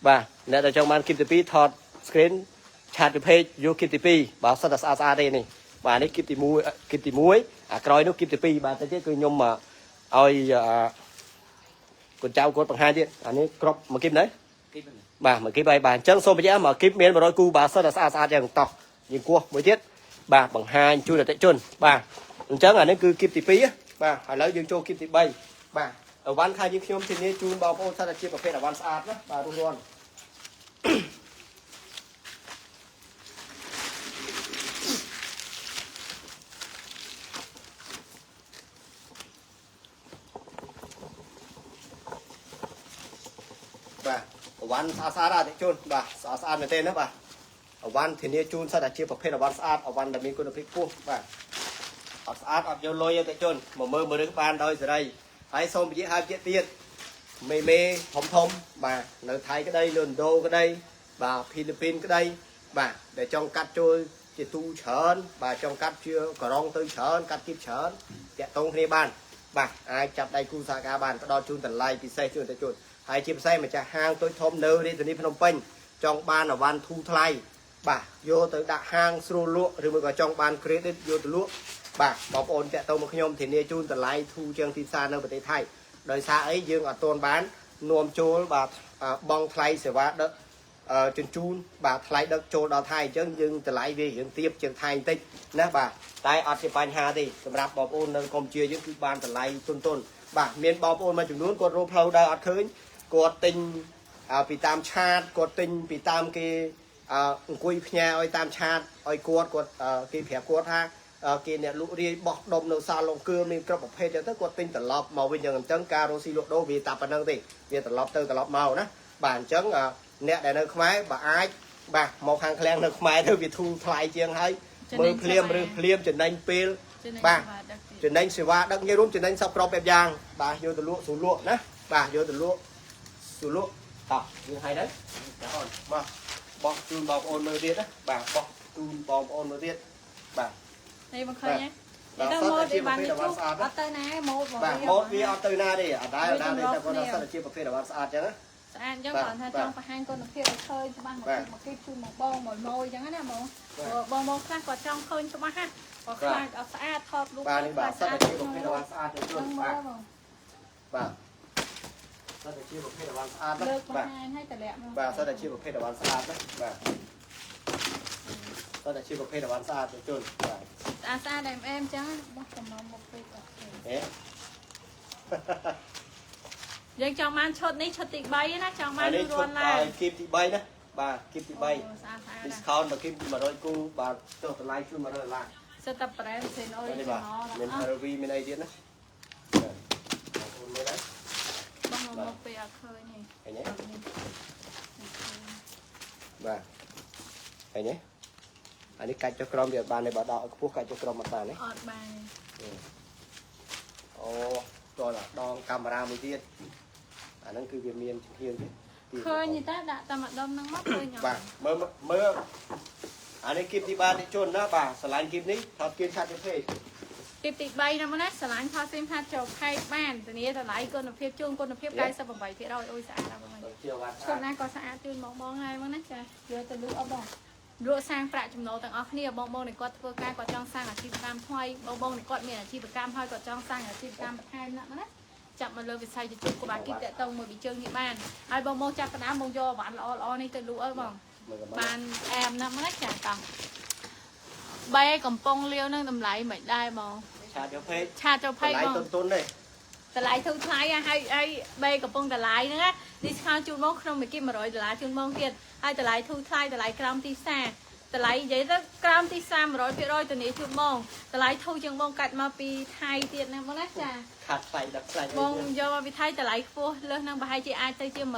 បាទអ្នកដែលចង់បានគៀបទី2ថត screen chat ទៅ page យកគៀបទី2បាទសុទ្ធតែស្អាតស្អាតទេនេះបាទនេះគៀបទី1គៀបទី1អាក្រោយនោះគៀបទី2បាទទៅទៀតគឺខ្ញុំឲ្យកូនចៅគាត់បង្ហាញទៀតអានេះក្របមកគៀបណា គីបហ្នឹង បាទមកគីបហើយបាទអញ្ចឹងសូមបញ្ជាក់មកគីបមាន100គូបាទសិតតែស្អាតស្អាតយ៉ាងតោះយើងគោះមួយទៀតបាទបង្ហាញជូនអតិជនបាទអញ្ចឹងអានេះគឺគីបទី2បាទឥឡូវយើងចូលគីបទី3បាទអវ៉ាន់ខាងយើងខ្ញុំធានាជូនបងប្អូនសិតតែជាប្រភេទអវ៉ាន់ស្អាតណាបាទរុះរាន់បាទអវ៉ាន់ស្អាតស្អាតអតិជនបាទស្អាតស្អាតមែនទេណាបាទអវ៉ាន់ធានាជូនសិតតែជាប្រភេទអវ៉ាន់ស្អាតអវ៉ាន់ដែលមានគុណភាពខ្ពស់បាទអត់ស្អាតអត់យកលុយអតិជនមកមើលមើលបានដោយសេរីហើយសូមបញ្ជាក់ហើយបញ្ជាក់ទៀតមេមេធំធំបាទនៅថៃក្តីនៅឥណ្ឌូក្តីបាទហ្វីលីពីនក្តីបាទដែលចង់កាត់ចូលជាទូច្រើនបាទចង់កាត់ជាករងទៅច្រើនកាត់គៀបច្រើនតាក់ទងគ្នាបានបាទអាចចាប់ដៃគូសហការបានផ្ដល់ជូនតម្លៃពិសេសជូនអតិជនហើយជាពិសេសម្ចាស់ហាងតូចធំនៅរាជធានីភ្នំពេញចង់បានអវ៉ាន់ធូរថ្លៃបាទយកទៅដាក់ហាងស្រួលលក់ឬមួយក៏ចង់បាន credit យកទៅលក់បាទបងប្អូនតាក់ទងមកខ្ញុំធានាជូនតម្លៃធូរជាងទីផ្សារនៅប្រទេសថៃដោយសារអីយើងអត់ទាន់បាននាំចូលបាទបង់ថ្លៃសេវាដឹកជញ្ជូនបាទថ្លៃដឹកចូលដល់ថៃអញ្ចឹងយើងតម្លៃវារៀងទាបជាងថៃបន្តិចណាបាទតែអត់ជាបញ្ហាទេសម្រាប់បងប្អូននៅកម្ពុជាយើងគឺបានតម្លៃទុនទុនបាទមានបងប្អូនមួយចំនួនគាត់រកផ្លូវដើរអត់ឃើញគាត់ទិញពីតាម chat គាត់ទិញពីតាមគេអង្គុយផ្ញើឲ្យតាម chat ឲ្យគាត់គាត់គេប្រាប់គាត់ថាគេអ្នកលក់រាយបោះដុំនៅសាឡុងគឿមានគ្រប់ប្រភេទអញ្ចឹងទៅគាត់ទិញត្រឡប់មកវិញអញ្ចឹងការរកស៊ីលក់ដូរវាតែប៉ុណ្្នឹងទេវាត្រឡប់ទៅត្រឡប់មកណាបាទអញ្ចឹងអ្នកដែលនៅខ្មែរបើអាចបាទមកខាងឃ្លាំងនៅខ្មែរទៅវាធូរថ្លៃជាងហើយមើលភ្លាមឬភ្លាមចំណេញពេលបាទចំណេញសេវាដឹកនិយាយរួមចំណេញសពគ្រប់បែបយ៉ាងបាទយកទៅលក់ស្រួលលក់ណាបាទយកទៅលក់ស្រួលលក់តោះយើងឲ្យទៅអូនបាទបោះជូនបងប្អូនមើលទៀតណាបាទបោះជូនបងប្អូនមើលទៀតបាទ នេះមកឃើញទេទៅម៉ូតវាបានជុះអត់ទៅណាម៉ូត បាទម៉ូតវាអត់ទៅណាទេអត់ដែរអត់ដែរទេតែគាត់ថាសិតតែជាប្រភេទអវ៉ាន់ស្អាតចឹងណា ស្អាតអញ្ចឹងគាត់ថាចង់បង្ហាញគុណភាពឲ្យឃើញច្បាស់មកមកគេជូនមកបងមួយម៉យអញ្ចឹងណាបងបងបងខ្លះគាត់ចង់ឃើញច្បាស់ណាគាត់ខ្លាចអត់ស្អាតថតរូប បាទនេះបាទសិតតែជាប្រភេទអវ៉ាន់ស្អាតចឹងបាទបាទសិតតែជាប្រភេទអវ៉ាន់ស្អាតណា លើក បាទ បង្ហាញឲ្យតម្លាក់មក បាទសិតតែជាប្រភេទអវ៉ាន់ស្អាតណាបាទសិតតែជាប្រភេទអវ៉ាន់ស្អាតជូនបាទ ស្អាតស្អាតអែមអែមអញ្ចឹងបោះកំមកពេកអត់ឃើញ ហេ យើងចង់បានឈុតនេះឈុតទី3ណាចង់បាន នេះឈុត រួនឡើង គីបទី3ណាបាទគីបទី3 ស្អាតស្អាត discount មកគីប100គូបាទចុះតម្លៃជូន100ដុល្លារ សិតតែ brand សេនអូរី នេះបាទ ជីណល មាន RV មានអីទៀតណាបាទបងប្អូនមើលដែរ បោះមកពេកអត់ឃើញនេះ ឃើញទេបាទឃើញទេអានេះកាច់ចុះក្រោមវាអត់បានទេបើដកឲ្យខ្ពស់កាច់ចុះក្រោមអត់បានទេ អត់បាន អូតោះដងកាមេរ៉ាមួយទៀតអាហ្នឹងគឺវាមានជំហានទៀត ឃើញទេដាក់តែម្ដុំហ្នឹងមកឃើញអត់ បាទមើលមើលអានេះគីបទីបានតិជនណាបាទស្រឡាញ់គីបនេះថតគីបឆាត់ទៅពេក ទីទី3ហ្នឹងណាស្រឡាញ់ថតស៊ីមថាចូលខែកបានធានាតម្លៃគុណភាពជូនគុណភាព98%អូយស្អាតដល់បង ជាវ៉ាត់ ឈុតណាក៏ស្អាតជូនមកបងហើយបងណាចាយកទៅលក់អត់បង លក់សាងប្រាក់ចំណូលទាំងអស់គ្នាបងបងដែលគាត់ធ្វើការគាត់ចង់សាងអាជីវកម្មថ្មីបងបងដែលគាត់មានអាជីវកម្មហើយគាត់ចង់សាងអាជីវកម្មបន្ថែមណាស់ណាចាប់មកលើវិស័យជជុះក៏បាទគិតតាក់តងមួយពីជើងនេះបានហើយបងបងចាប់ផ្ដើមបងយកអវ៉ាន់ល្អល្អនេះទៅលក់អើបងបានអែមណាស់ណាចាតោះបែកំប៉ុងលាវនឹងតម្លៃមិនដែរបង chat យក page chat ចូល page តម្លៃ បង ទុនទុនទេ តម្លៃធូរថ្លៃហើយហើយបែកំពុងតម្លៃហ្នឹងណា discount ជូនបងក្នុងមួយគី100ដុល្លារជូនបងទៀតហើយតម្លៃធូរថ្លៃតម្លៃក្រោមទីផ្សារតម្លៃនិយាយទៅក្រោមទីផ្សារ100%ធានាជូនបងតម្លៃធូរជាងបងកាត់មកពីថៃទៀតណាបងណាចា ខាត់ថ្លៃដល់ថ្លៃ បងយកមកពីថៃតម្លៃខ្ពស់លើសនឹងប្រហែលជាអាចទៅជា100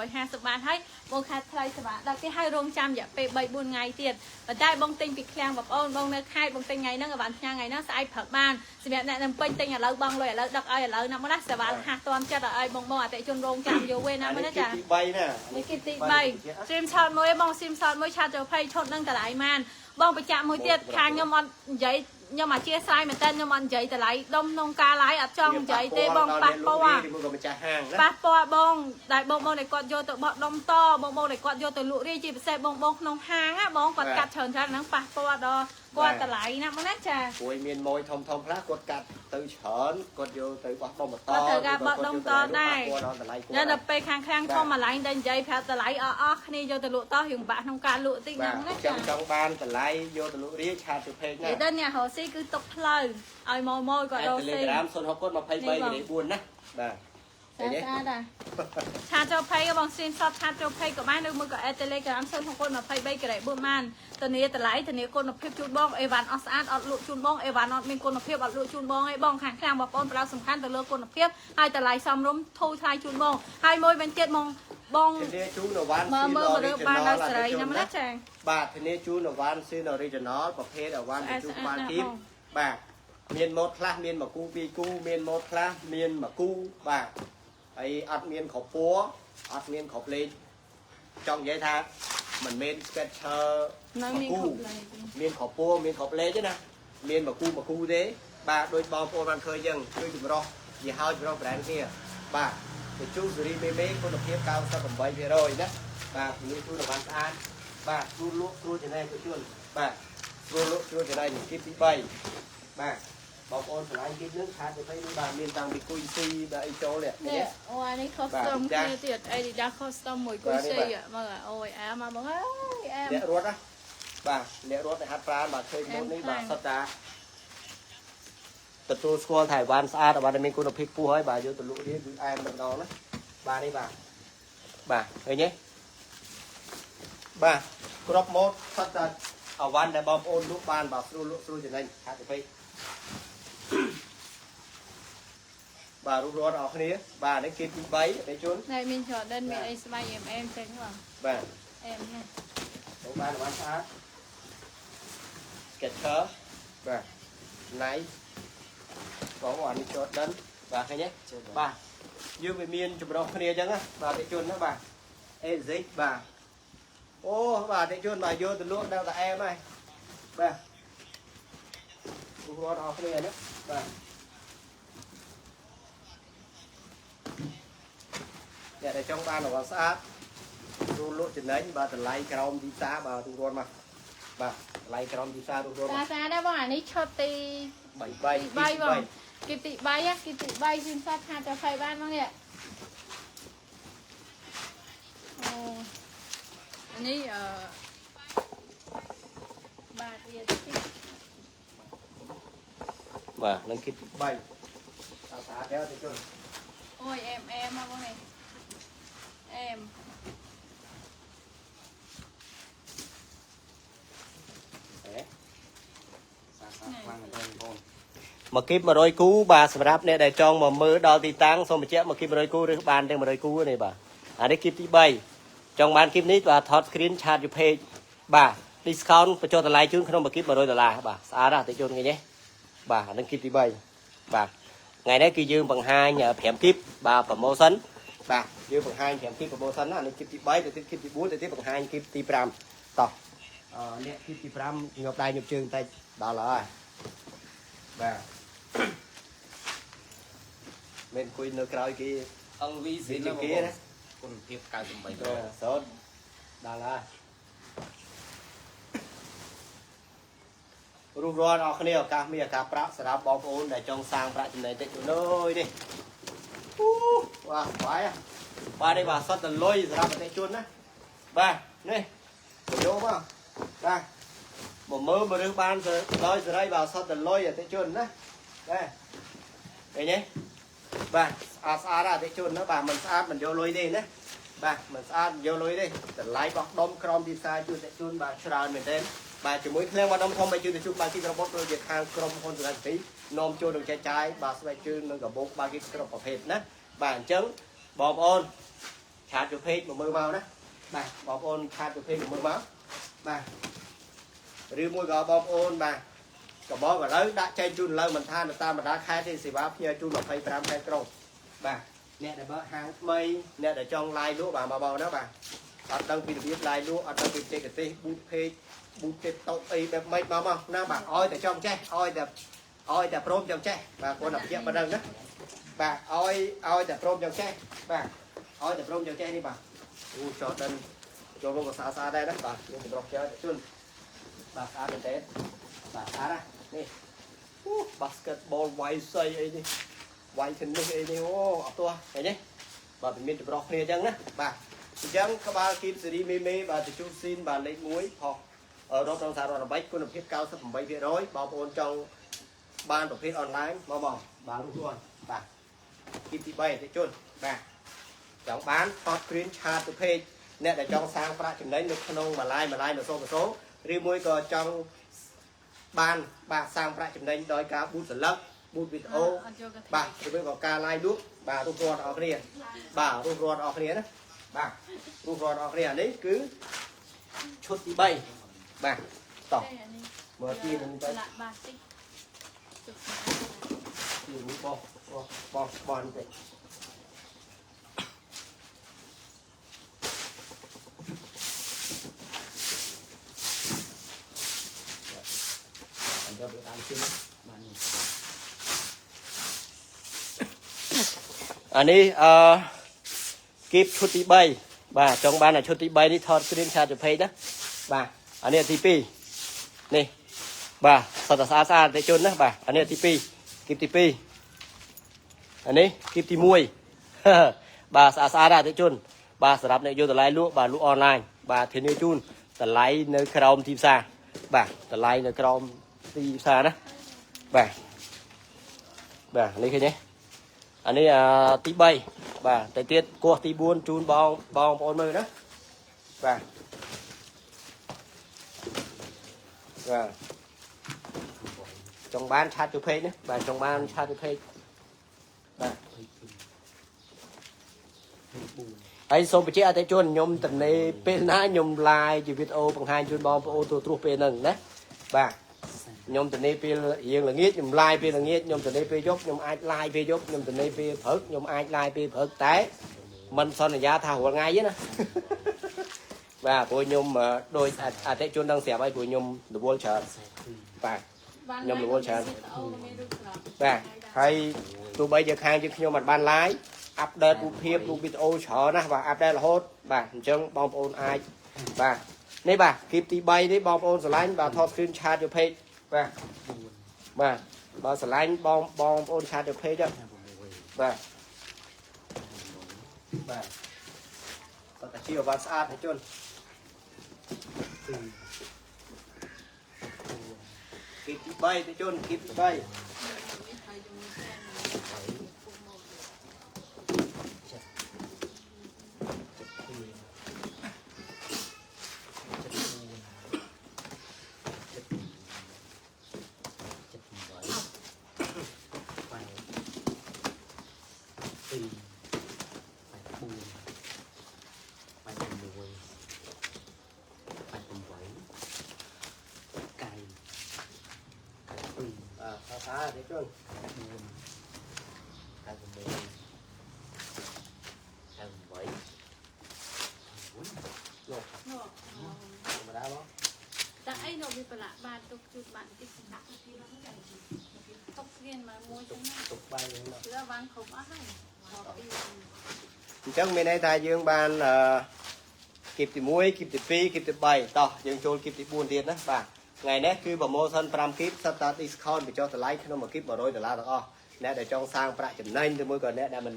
150បាតហើយបងខាត់ថ្លៃសេវាដល់គេឲ្យរងចាំរយៈពេល3 4ថ្ងៃទៀតប៉ុន្តែបងទិញពីឃ្លាំងបងប្អូនបងនៅខេត្តបងទិញថ្ងៃហ្នឹងឲ្យបានផ្ញើថ្ងៃហ្នឹងស្អែកព្រឹកបានសម្រាប់អ្នកនៅពេញទិញឥឡូវបងលុយឥឡូវដឹកឲ្យឥឡូវណាបងណាសេវារហ័សទាន់ចិត្តឲ្យបងបងអតិថិជនរងចាំយូរវិញណាបងណាចា ទី3ណា នេះគេទី3 stream shot មួយបង stream shot មួយ chat ចូល20ឈុតនឹងតម្លៃម៉ានបងបញ្ជាក់មួយទៀតខាងខ្ញុំអត់និយាយខ្ញុំអធិស្ឋានមែនតើខ្ញុំអត់និយាយតម្លៃដុំក្នុងការ live អត់ចង់និយាយទេបងប៉ះពាល់ មួយក៏ម្ចាស់ហាងណា ប៉ះពាល់បងដែលបងបងដែលគាត់យកទៅបោះដុំតបងបងដែលគាត់យកទៅលក់រាយជាពិសេសបងបងក្នុងហាងណាបងគាត់កាត់ច្រើនច្រើនហ្នឹងប៉ះពាល់ដល់គាត់តម្លៃណាបងណាចា ព្រួយមានម៉ួយធំធំខ្លះគាត់កាត់ទៅច្រើនគាត់យកទៅបោះដុំបន្ត គាត់ត្រូវការបោះដុំតដែរ ប៉ះពាល់ដល់តម្លៃគាត់ ញ៉ាំដល់ពេលខាងខាងធំម្លាញ់តែនិយាយប្រាប់តម្លៃអស់អស់គ្នាយកទៅលក់តោះរឿងបាក់ក្នុងការលក់តិច បាទ ហ្នឹងណាចា ចង់ចង់បានតម្លៃយកទៅលក់រាយ chat ទៅ page និ ណា យាយទៅអ្នករកស៊ីគឺទុកផ្លូវឲ្យមកមកគាត់រកស៊ី Telegram 06កូដ23 នេះបង លេខ4ណាបាទ ស្អាតស្អាតដែរ chat ចូល page ក៏បង screenshot chat ចូល page ក៏បានឬមួយក៏ add Telegram 06 23ក្រេ4បានធានាតម្លៃធានាគុណភាពជូនបងអេវ៉ាន់អត់ស្អាតអត់លក់ជូនបងអេវ៉ាន់អត់មានគុណភាពអត់លក់ជូនបងឯងបងខាងខាងបងប្អូនប្រដៅសំខាន់ទៅលើគុណភាពហើយតម្លៃសមរម្យធូរថ្លៃជូនបងហើយមួយវិញទៀតបងបង ធានាជូនអវ៉ាន់ មើលមើលមករើបានដល់សេរីណាស់ណាចា បាទធានាជូនអវ៉ាន់ស៊ីន original ប្រភេទអវ៉ាន់ជូ ស្អាត ក្បាលគីប ស្អាតណាស់បង បាទមានម៉ូតខ្លះមានមួយគូពីរគូមានម៉ូតខ្លះមានមួយគូបាទហើយអត់មានគ្រប់ពណ៌អត់មានគ្រប់លេខចង់និយាយថាមិនមែន sketcher នៅមាន មួយគូ គ្រប់លេខ មានគ្រប់ពណ៌មានគ្រប់លេខទេណាមានមួយគូមួយគូទេបាទដូចបងប្អូនបានឃើញចឹងគឺចម្រោះយីហោចម្រោះ brand គ្នាបាទជជុសេរីមេមេគុណភាព98%ណាបាទជំនួយជូនឲ្យបានស្អាតបាទស្រួលលក់ស្រួលចំណេញជជុនបាទស្រួលលក់ស្រួលចំណេញគីបទី3បាទបងប្អូនឆ្លាញ់គីបនឹងខាតទៅពេលនេះបាទមានតាំងពីគុយស៊ីបាទអីចូលនេះ នេះអូអានេះ custom គ្នាទៀត Adidas custom មួយគុយស៊ីមកអូយអែមកបងអើយអែម អ្នករត់ណាបាទអ្នករត់ដែលហាត់ប្រាណបាទឃើញម៉ូតនេះបាទសុទ្ធតាទទួលស្គាល់ថាអីវ៉ាន់ស្អាតអីវ៉ាន់ដែលមានគុណភាពខ្ពស់ហើយបាទយកទៅលក់រៀនគឺអែមតែម្ដងណាបាទនេះបាទបាទឃើញទេបាទគ្រប់ម៉ូតសុទ្ធតាអីវ៉ាន់ដែលបងប្អូនលក់បានបាទស្រួលលក់ស្រួលចំណេញហាត់ទៅពេកបាទរួបរត់អស់គ្នាបាទនេះគេទី3អតិជន ណែមាន Jordan មានអីស្បែកអែមអែមចេញបង បាទ អែមណាស់ បងបានអីវ៉ាន់ស្អាត Skechers បាទ Nike បងប្អូនអានេះ Jordan បាទឃើញទេបាទយើងវាមានចម្រុះគ្នាអញ្ចឹងណាបាទអតិជនណាបាទ ASICS បាទអូបាទអតិជនបាទយកទៅលក់ដល់តែអែមហើយបាទរួចរាល់អស់គ្នាណាបាទអ្នកដែលចង់បានរបស់ស្អាត ទូលក់ចំណេញបាទតម្លៃក្រោមទីផ្សារបាទទូរត់មកបាទតម្លៃក្រោមទីផ្សារទូរត់ តាសាដែរបងអានេះឈុតទី 3 3 ទី3បងគីបទី3ហ៎គីបទី3ស៊ីមសាត់ខាចុះផៃបានបងនេះអូអានេះអឺបាទវាទី បាទនឹងគីបទី3តាស្អាតដែរទៅជន់ អូយអែមអែមមកបងនេះអែម ហេ សាស្អាតខ្លាំងមែនទែនបងប្អូន មកគីប100គូបាទសម្រាប់អ្នកដែលចង់មកមើលដល់ទីតាំងសូមបញ្ជាក់មកគីប100គូឬបានទាំង100គូនេះបាទអានេះគីបទី3ចង់បានគីបនេះបាទថត screen chat យូ page បាទ discount បញ្ចុះតម្លៃជូនក្នុងមួយគីប100ដុល្លារបាទស្អាតណាស់តិចជូនគេនេះបាទអានឹងគីបទី3បាទថ្ងៃនេះគឺយើងបង្ហាញ5គីបបាទ promotion បាទយើងបង្ហាញ5គីប promotion ណាអានេះគីបទី3ទៅទៀតគីបទី4ទៅទៀតបង្ហាញគីបទី5តោះអឺអ្នកគីបទី5ញាប់ដៃញាប់ជើងតិចដល់ហើយបាទ មិនអង្គុយនៅក្រោយគេ LV វា ស៊ីណាបងប្អូន ជាគេណា គុណភាព98% បាទសូត្រដល់ហើយ រុះរាន់អស់គ្នាឱកាសមានឱកាសប្រាក់សម្រាប់បងប្អូនដែលចង់សាងប្រាក់ចំណេញតិចតួចនេះអូបាទបាយបាទនេះបាទសុទ្ធតែលុយសម្រាប់អតិជនណាបាទនេះយកមកបាទមកមើលមករើសបានដោយសេរីបាទសុទ្ធតែលុយអតិជនណាបាទឃើញទេបាទស្អាតស្អាតអតិជនណាបាទមិនស្អាតមិនយកលុយទេណាបាទមិនស្អាតយកលុយទេតម្លៃបោះដុំក្រមទីផ្សារជួយអតិជនបាទច្រើនមែនទែនបាទជាមួយឃ្លាំងបាដុំធំឲ្យជួយទៅជួបបាទគីរបត់ដូចជាខាងក្រុមហ៊ុនសេរីនាំចូលនិងចែកចាយបាទស្បែកជើងនិងកាបូបបាទគីគ្រប់ប្រភេទណាបាទអញ្ចឹងបងប្អូនឆាតទៅពេកមកមើលមកណាបាទបងប្អូនឆាតទៅពេកមកមើលមកបាទឬមួយក៏បងប្អូនបាទកបងឥឡូវដាក់ចែកជូនឥឡូវមិនថានៅតាមបណ្ដាខេត្តទេសេវាផ្ញើជូន25ខេត្តក្រុងបាទអ្នកដែលបើកហាងថ្មីអ្នកដែលចង់ឡាយលក់បាទមកបងណាបាទអត់ដឹងពីរបៀបឡាយលក់អត់ដឹងពីបច្ចេកទេសប៊ូតពេកប៊ូតទេតុអីបែបម៉េចមកមកណាបាទឲ្យតែចង់ចេះឲ្យតែព្រមចង់ចេះបាទគាត់តែបញ្ជាក់ប៉ុណ្ណឹងណាបាទឲ្យតែព្រមចង់ចេះបាទឲ្យតែព្រមចង់ចេះនេះបាទអូចតដិនចូលមកក៏ស្អាតស្អាតដែរណាបាទខ្ញុំប្រុសចែជូនបាទស្អាតមែនទេបាទស្អាតណានេះអូ basketball វាយសៃអីនេះវាយ tennis អីនេះអូអត់ទាស់ឃើញទេបាទមានចម្រុះគ្នាអញ្ចឹងណាបាទអញ្ចឹងក្បាលគីបសេរីមេមេបាទជជុស៊ីនបាទលេខ1ផុសរកក្នុងសហរដ្ឋអាមេរិកគុណភាព 98% បងប្អូនចង់បានប្រភេទអនឡាញមកមកបាទរួចរាល់បាទគីបទី3អតិជនបាទចង់បានថត screen chat ទៅ page អ្នកដែលចង់សាងប្រាក់ចំណេញនៅក្នុងមួយឡាយមួយឡាយមួយសូមួយសូឬមួយក៏ចង់បានបាទសាងប្រាក់ចំណេញដោយការប៊ូតសន្លឹកប៊ូតវីដេអូបាទឬមួយក៏ការ live លក់បាទរួចរាល់អស់គ្នាបាទរួចរាល់អស់គ្នាណាបាទរួចរាល់អស់គ្នានេះគឺឈុតទី3បាទតោះមើលទីនឹងទៅ បាទតិច ទីនេះបោះបោះបោះបនតិចអញ្ចឹងវាតាមជិះបាទនេះអានេះអឺគីបឈុតទី3បាទចង់បានអាឈុតទី3នេះថត screen shot ទៅ page ណាបាទអានេះទី2នេះបាទសុទ្ធតែស្អាតស្អាតតិជនណាបាទអានេះទី2គីបទី2អានេះគីបទី1បាទស្អាតស្អាតអតិជនបាទសម្រាប់អ្នកយកតម្លៃលក់បាទលក់អនឡាញបាទធានាជូនតម្លៃនៅក្រោមទីផ្សារបាទតម្លៃនៅក្រោមទីផ្សារណាបាទបាទនេះឃើញទេអានេះទី3បាទទៅទៀតគោះទី4ជូនបងបងប្អូនមើលណាបាទបាទចង់បានឆាតទៅពេកណាបាទចង់បានឆាតទៅពេកបាទហើយសូមបញ្ជាក់អតិជនខ្ញុំតនេពេលណាខ្ញុំ live ជាវីដេអូបង្ហាញជូនបងប្អូនទូទ្រោះពេលហ្នឹងណាបាទខ្ញុំតនេពេលរៀងល្ងាចខ្ញុំ live ពេលល្ងាចខ្ញុំតនេពេលយប់ខ្ញុំអាច live ពេលយប់ខ្ញុំតនេពេលព្រឹកខ្ញុំអាច live ពេលព្រឹកតែមិនសន្យាថារាល់ថ្ងៃទេណាបាទព្រោះខ្ញុំដោយអតិជនដឹងស្រាប់ហើយព្រោះខ្ញុំរវល់ច្រើនបាទខ្ញុំរវល់ច្រើនបាទហើយទោះបីជាខាងយើងខ្ញុំមិនបាន live update រូបភាពរូបវីដេអូច្រើនណាស់បាទ update រហូតបាទអញ្ចឹងបងប្អូនអាចបាទនេះបាទគីបទី3នេះបងប្អូនស្រឡាញ់បាទថត screen chat យក page បាទបាទបើស្រឡាញ់បងបងប្អូន chat យក page បាទបាទតើជាបានស្អាតទេជនគីបទី3ទេជនគីបទី3 បាទទុកជូតបានតិចដាក់ទុកស្រៀនមកមួយចឹងណា ទុកបាយហ្នឹង គឺបានគ្រប់អស់ហើយ អញ្ចឹងមានន័យថាយើងបានអឺគីបទី1គីបទី2គីបទី3តោះយើងចូលគីបទី4ទៀតណាបាទ ថ្ងៃនេះគឺ promotion 5គីបសិតតា discount បញ្ចុះតម្លៃក្នុងមួយគីប100ដុល្លារទាំងអស់អ្នកដែលចង់សាងប្រាក់ចំណេញឬមួយក៏អ្នកដែលមិន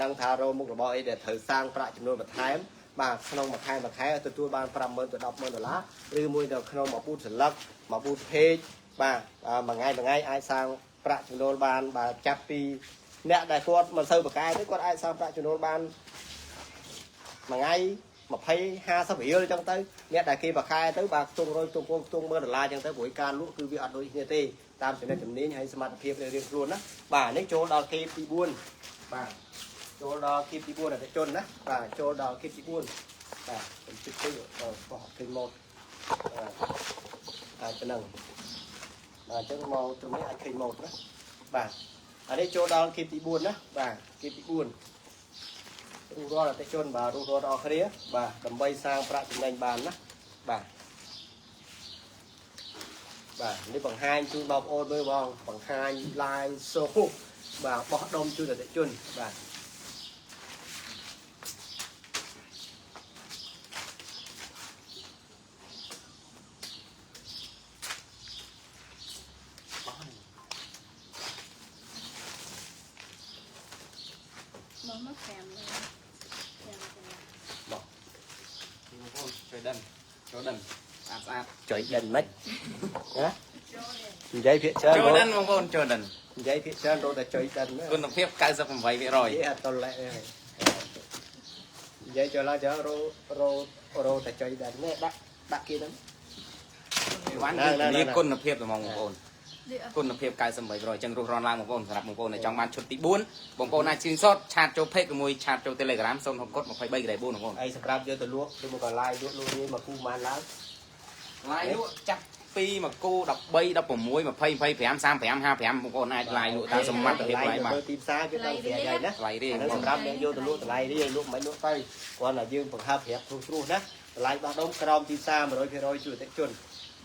ដឹងថារកមុខរបរអីដែលត្រូវសាងប្រាក់ចំនួនបន្ថែមបាទក្នុងមួយខែមួយខែទទួលបាន50000ទៅ100,000ដុល្លារឬមួយនៅក្នុងមួយពូតសន្លឹកមួយពូត page បាទមួយថ្ងៃមួយថ្ងៃអាចសាងប្រាក់ចំណូលបានបាទចាប់ពីអ្នកដែលគាត់មិនសូវប្រកែទេគាត់អាចសាងប្រាក់ចំណូលបានមួយថ្ងៃ20 50រៀលអញ្ចឹងទៅអ្នកដែលគេប្រកែទៅបាទខ្ទង់រយខ្ទង់ពងខ្ទង់10000ដុល្លារអញ្ចឹងទៅព្រោះការលក់គឺវាអត់ដូចគ្នាទេតាមចំណេះជំនាញហើយសមត្ថភាពរៀងៗខ្លួនណាបាទនេះចូលដល់គេទី4បាទចូលដល់គីបទី4អតិជនណាបាទចូលដល់គីបទី4បាទខ្ញុំជិះទៅបោះឃើញមកបាទអាចប៉ុណ្ណឹងបាទអញ្ចឹងមកត្រង់នេះអាចឃើញមកណាបាទអានេះចូលដល់គីបទី4ណាបាទគីបទី4រុះរាល់អតិជនបាទរុះរាល់អស់គ្នាបាទដើម្បីសាងប្រាក់ចំណេញបានណាបាទបាទនេះបង្ហាញជូនបងប្អូនមើលបងបង្ហាញ live show បាទបោះដុំជូនអតិជនបាទ មកមក5លើ5ចា បងប្អូន Jordan Jordan ស្អាតស្អាត ចុយដិនមិនណានិយាយភាកច្រើន Jordan បងប្អូន Jordan និយាយភាកច្រើនរត់តែចុយដិន គុណភាព98% និយាយអត់តលែនិយាយចូលឡើងចូលរររតែចុយដិននេះដាក់ដាក់គេហ្នឹង វ៉ាន់គឺធានាគុណភាពហ្មងបងប្អូន នេះ គុណភាព98%អញ្ចឹងរុះរាន់ឡើងបងប្អូនសម្រាប់បងប្អូនដែលចង់បានឈុតទី4បងប្អូនអាច screenshot chat ចូល page ឬមួយ chat ចូល Telegram 06កុដ23ក្រែ4បងប្អូន អីសម្រាប់យកទៅលក់ឬមកក៏ live លក់លក់នេះមកគូម៉ានឡើង ឡាយលក់ចាប់ពីមកគូ13 16 20 25 35 55បងប្អូនអាចឡាយលក់តាមសមត្ថភាពឡាយបាន ទីផ្សារគេដល់ស្រាយហើយណា ថ្លៃរៀង អាហ្នឹងសម្រាប់អ្នកយកទៅលក់តម្លៃរៀងលក់មិនលក់ទៅគ្រាន់តែយើងបង្ហើបប្រាប់ត្រួសត្រាសណាតម្លៃបោះដុំក្រោមទីផ្សារ100%ជួយអតិជន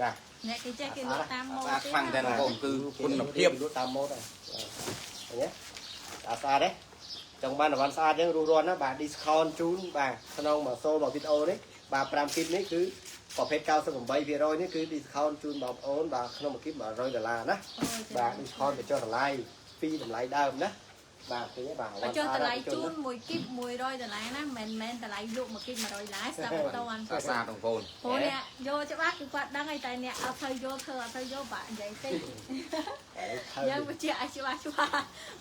បាទ អ្នកគេចេះគេលក់តាមម៉ូ ស្អាតខ្លាំងតែបងប្អូនគឺគុណភាព លក់តាមម៉ូតដែរឃើញទេស្អាតស្អាតទេចង់បានអវ៉ាន់ស្អាតចឹងរុះរាន់ណាបាទ discount ជូនបាទក្នុងមួយសូមួយវីដេអូនេះបាទ5គីបនេះគឺប្រភេទ98%នេះគឺ discount ជូនបងប្អូនបាទក្នុងមួយគីប100ដុល្លារណាបាទ discount បញ្ចុះតម្លៃពីតម្លៃដើមណាបាទឃើញទេបាទ បញ្ចុះតម្លៃជូនមួយគីប100ដុល្លារណាមិនមែនតម្លៃលក់មួយគីប100ដុល្លារស្ដាប់អត់តាន់ ស្អាតបងប្អូន ព្រោះអ្នកយកច្បាស់គឺគាត់ដឹងហើយតែអ្នកអត់សូវយល់ធ្វើអត់សូវយល់បាក់និយាយតិចយើងបញ្ជាក់ឲ្យច្បាស់ច្បាស់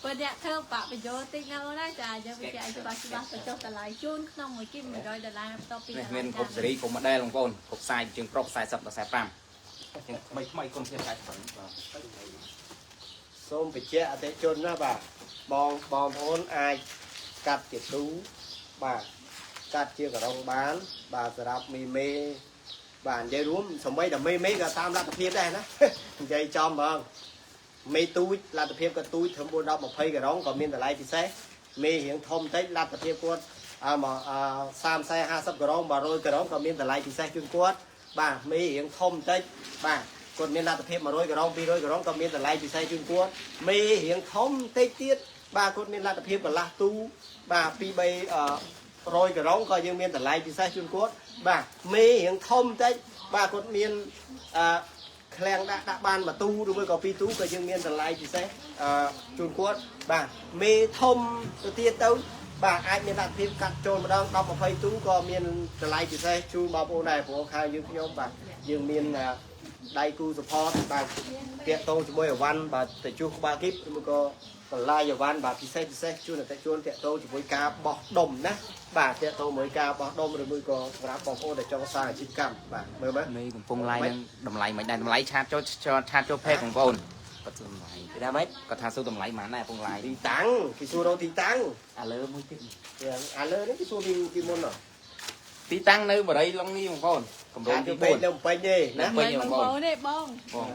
ព្រោះអ្នកធ្វើបាក់បញ្យល់តិចណាអូនណាចាយើងបញ្ជាក់ឲ្យច្បាស់ច្បាស់បញ្ចុះតម្លៃជូនក្នុងមួយគីប100ដុល្លារបន្ទាប់ពី នេះមានគ្រប់សេរីគ្រប់ model បងប្អូនគ្រប់ size ជាងប្រុស40ដល់45ជាងថ្មីថ្មីគុណភាព45បាទ សូមបញ្ជាក់អតិជនណាបាទបងបងប្អូនអាចកាត់ជាទូបាទកាត់ជាករងបាន បាទសម្រាប់មីមេបាទនិយាយរួមសម្បីតែមេមេក៏តាមលទ្ធភាពដែរណា និយាយចំហ្មងមេទូចលទ្ធភាពក៏ទូចត្រឹម4 10 20ករងក៏មានតម្លៃពិសេសមេរៀងធំតិចលទ្ធភាពគាត់អមក30 40 50ករង100ករងក៏មានតម្លៃពិសេសជូនគាត់បាទមេរៀងធំតិចបាទគាត់មានលទ្ធភាព100ករង200ករងក៏មានតម្លៃពិសេសជូនគាត់មេរៀងធំតិចទៀតបាទគាត់មានលទ្ធភាពកន្លះទូបាទ2 3 100ករងក៏យើងមានតម្លៃពិសេសជូនគាត់បាទមេរៀងធំតិចបាទគាត់មានអឺ ឃ្លាំងដាក់ដាក់បានមួយទូឬមួយក៏ពីរទូក៏យើងមានតម្លៃពិសេសអឺជូនគាត់បាទមេធំទៅទៀតទៅបាទអាចមានលទ្ធភាពកាត់ចូលម្ដង10 20ទូក៏មានតម្លៃពិសេសជូនបងប្អូនដែរព្រោះខាងយើងខ្ញុំបាទយើងមានដៃគូ support បាទតាក់ទងជាមួយអវ៉ាន់បាទទៅជួសក្បាលគីបឬមួយក៏បន្លាយអវ៉ាន់បាទពិសេសពិសេសជូនអតិជនតាក់ទងជាមួយការបោះដុំណាបាទតាក់ទងជាមួយការបោះដុំឬមួយក៏សម្រាប់បងប្អូនដែលចង់សាងអាជីវកម្មបាទមើលមើល នេះកំពុង live នឹងតម្លៃមិនដែរតម្លៃ chat ចូល chat ចូល page បងប្អូនគាត់សួរតម្លៃ គេថាម៉េច គាត់ថាសួរតម្លៃប៉ុន្មានដែរកំពុង live ទីតាំងគេសួររកទីតាំង អាលើមួយទៀត អាលើនេះគេសួរពីពីមុនហ៎ ទីតាំងនៅបរិយឡុងនេះបងប្អូនកម្រងទី ពេក 4 នៅពេញទេណា ពេញ មិនបងប្អូនទេបង បង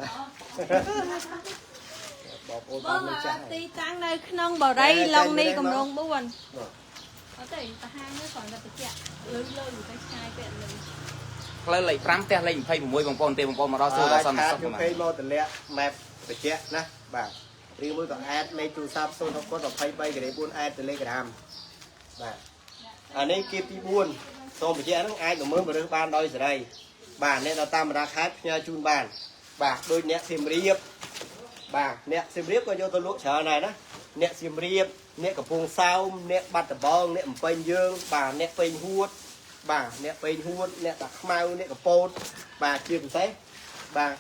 បងប្អូន បង បាននៅចាស់ ទីតាំងនៅក្នុងបរិយឡុងនេះកម្រង4 បាទ អត់ទេប្រហែលនេះគ្រាន់តែបញ្ជាក់លើលើទៅឆ្ងាយពេកលឺ ផ្លូវលេខ5ផ្ទះលេខ26បងប្អូនទេបងប្អូនមកដល់សួរដល់សន្តិសុខ មកពេកមកតម្លាក់ map បញ្ជាក់ណាបាទឬមួយក៏ add លេខទូរស័ព្ទ0 6 23ក្រេ4 add Telegram បាទអានេះគៀបទី4សូមបញ្ជាក់ហ្នឹងអាចល្មើសរើសបានដោយសេរី បាទអ្នកនៅតាមបណ្ដាខេត្តផ្ញើជូនបានបាទដូចអ្នកសៀមរាបបាទអ្នកសៀមរាបក៏យកទៅលក់ច្រើនដែរណាអ្នកសៀមរាបអ្នកកំពង់សោមអ្នកបាត់ដំបងអ្នកអំពេញយើងបាទអ្នកពេញហួតបាទអ្នកពេញហួតអ្នកតាខ្មៅអ្នកកពតបាទជាពិសេសបាទ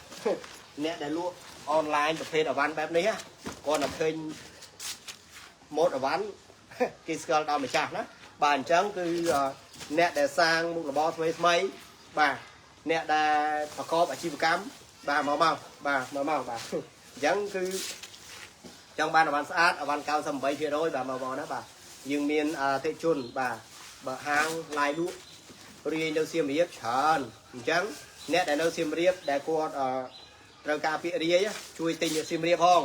អ្នកដែលលក់អនឡាញប្រភេទអវ៉ាន់បែបនេះគាត់តែឃើញម៉ូតអវ៉ាន់គេស្គាល់ដល់ម្ចាស់ណាបាទអញ្ចឹងគឺអ្នកដែលសាងមុខរបរថ្មីថ្មីបាទអ្នកដែលប្រកបអាជីវកម្មបាទមកមកបាទមកមកបាទអញ្ចឹងគឺចង់បានអវ៉ាន់ស្អាតអវ៉ាន់98%បាទមកមកណាបាទយើងមានអតិជនបាទបើហាងឡាយលក់រាយនៅសៀមរាបច្រើនអញ្ចឹងអ្នកដែលនៅសៀមរាបដែលគាត់ត្រូវការពាក្យរាយជួយទិញនៅសៀមរាបផង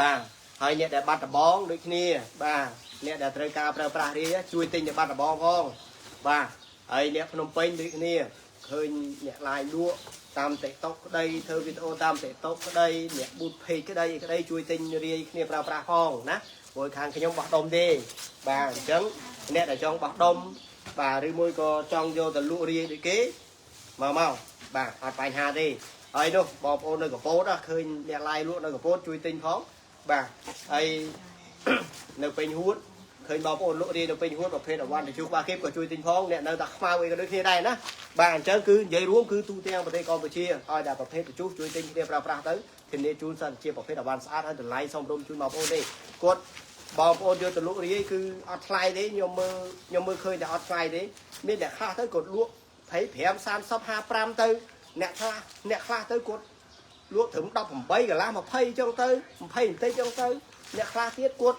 បាទហើយអ្នកដែលបាត់ដំបងដូចគ្នាបាទអ្នកដែលត្រូវការប្រើប្រាស់រាយជួយទិញនៅបាត់ដំបងផងបាទហើយអ្នកភ្នំពេញដូចគ្នាឃើញអ្នកឡាយលក់តាម TikTok ក្តីធ្វើវីដេអូតាម TikTok ក្តីអ្នក boost page ក្តីក្តីជួយទិញរាយគ្នាប្រើប្រាស់ផងណាព្រោះខាងខ្ញុំបោះដុំទេបាទអញ្ចឹងអ្នកដែលចង់បោះដុំបាទឬមួយក៏ចង់យកទៅលក់រាយដូចគេមកមកបាទអត់បញ្ហាទេហើយនោះបងប្អូននៅកពតឃើញអ្នកឡាយលក់នៅកពតជួយទិញផងបាទហើយ នៅពេញហួតឃើញបងប្អូនលក់រាយនៅពេញហួតប្រភេទអវ៉ាន់ទៅជួក្បាលគេក៏ជួយទិញផងអ្នកនៅតាខ្មៅអីក៏ដូចគ្នាដែរណាបាទអញ្ចឹងគឺនិយាយរួមគឺទូទាំងប្រទេសកម្ពុជាឲ្យតែប្រភេទជុះជួយទិញគ្នាប្រើប្រាស់ទៅធានាជូនសិនជាប្រភេទអវ៉ាន់ស្អាតហើយតម្លៃសមរម្យជូនបងប្អូនទេគាត់បងប្អូនយកទៅលក់រាយគឺអត់ថ្លៃទេខ្ញុំមើលខ្ញុំមើលឃើញតែអត់ថ្លៃទេមានអ្នកខ្លះទៅគាត់លក់25 30 55ទៅអ្នកខ្លះអ្នកខ្លះទៅគាត់លក់ត្រឹម18កន្លះ20ចឹងទៅ20បន្តិចចឹងទៅអ្នកខ្លះទៀតគាត់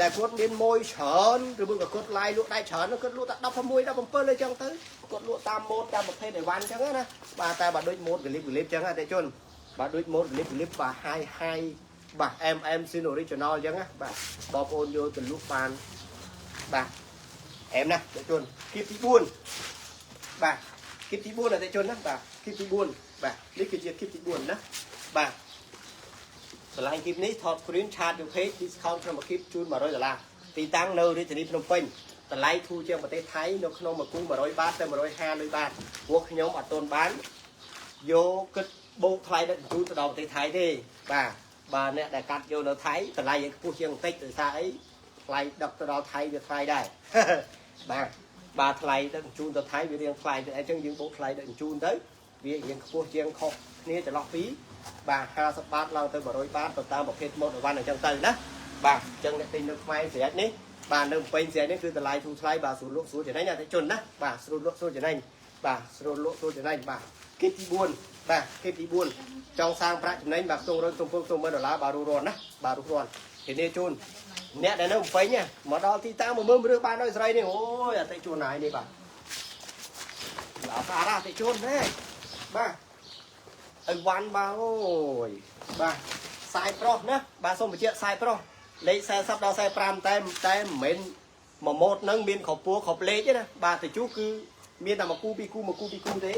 ដែលគាត់មានម៉ួយច្រើនឬមួយក៏គាត់ឡាយលក់ដៃច្រើនគាត់លក់តែ16 17អីចឹងទៅគាត់លក់តាមម៉ូតតាមប្រភេទអីវ៉ាន់ចឹងណាបាទតែបើដូចម៉ូតកលីបកលីបចឹងអតិជនបាទដូចម៉ូតកលីបកលីបបាទហាយហាយបាទ MM Sin Original ចឹងណាបាទបងប្អូនយកទៅលក់បានបាទអែមណាអតិជនគៀបទី4បាទគៀបទី4អតិជនណាបាទគៀបទី4បាទនេះគឺជាគៀបទី4ណាបាទតម្លៃគីបនេះថត screen chat យក page discount ក្នុងមួយគីបជូន100ដុល្លារទីតាំងនៅរាជធានីភ្នំពេញតម្លៃធូរជាងប្រទេសថៃនៅក្នុងមួយគូ100បាតទៅ150លុយបាតពួកខ្ញុំអត់ទាន់បានយកគិតបូកថ្លៃដឹកជញ្ជូនទៅដល់ប្រទេសថៃទេបាទបាទអ្នកដែលកាត់យកនៅថៃតម្លៃឲ្យខ្ពស់ជាងបន្តិចដោយសារអីថ្លៃដឹកទៅដល់ថៃវាថ្លៃដែរ បាទបាទថ្លៃដឹកជញ្ជូនទៅថៃវារៀងថ្លៃទៅអញ្ចឹងយើងបូកថ្លៃដឹកជញ្ជូនទៅវារៀងខ្ពស់ជាងខុសគ្នាចន្លោះពីបាទ50បាតឡើងទៅ100បាតទៅតាមប្រភេទម៉ូតអីវ៉ាន់អញ្ចឹងទៅណាបាទអញ្ចឹងអ្នកទិញនៅខ្មែរស្រេចនេះបាទនៅភ្នំពេញស្រេចនេះគឺតម្លៃធូរថ្លៃបាទស្រួលលក់ស្រួលចំណេញអតិជនណាបាទស្រួលលក់ស្រួលចំណេញបាទស្រួលលក់ស្រួលចំណេញបាទគីបទី4បាទគីបទី4ចង់សាងប្រាក់ចំណេញបាទខ្ទង់រយខ្ទង់ពើខ្ទង់10000ដុល្លារបាទរួសរាន់ណាបាទរួសរាន់ធានាជូនអ្នកដែលនៅភ្នំពេញមកដល់ទីតាំងមកមើលរឿងបានដោយស្រីនេះអូយអតិជនហើយនេះបាទល្អស្អាតអតិជនទេបាទអីវ៉ាន់បាទអូយបាទខ្សែប្រុសណាបាទសូមបញ្ជាក់ខ្សែប្រុសលេខ40ដល់45តែតែមិនមែនមួយម៉ូតហ្នឹងមានគ្រប់ពួរគ្រប់លេខទេណាបាទទៅជួគឺមានតែមួយគូពីរគូមួយគូពីរគូទេ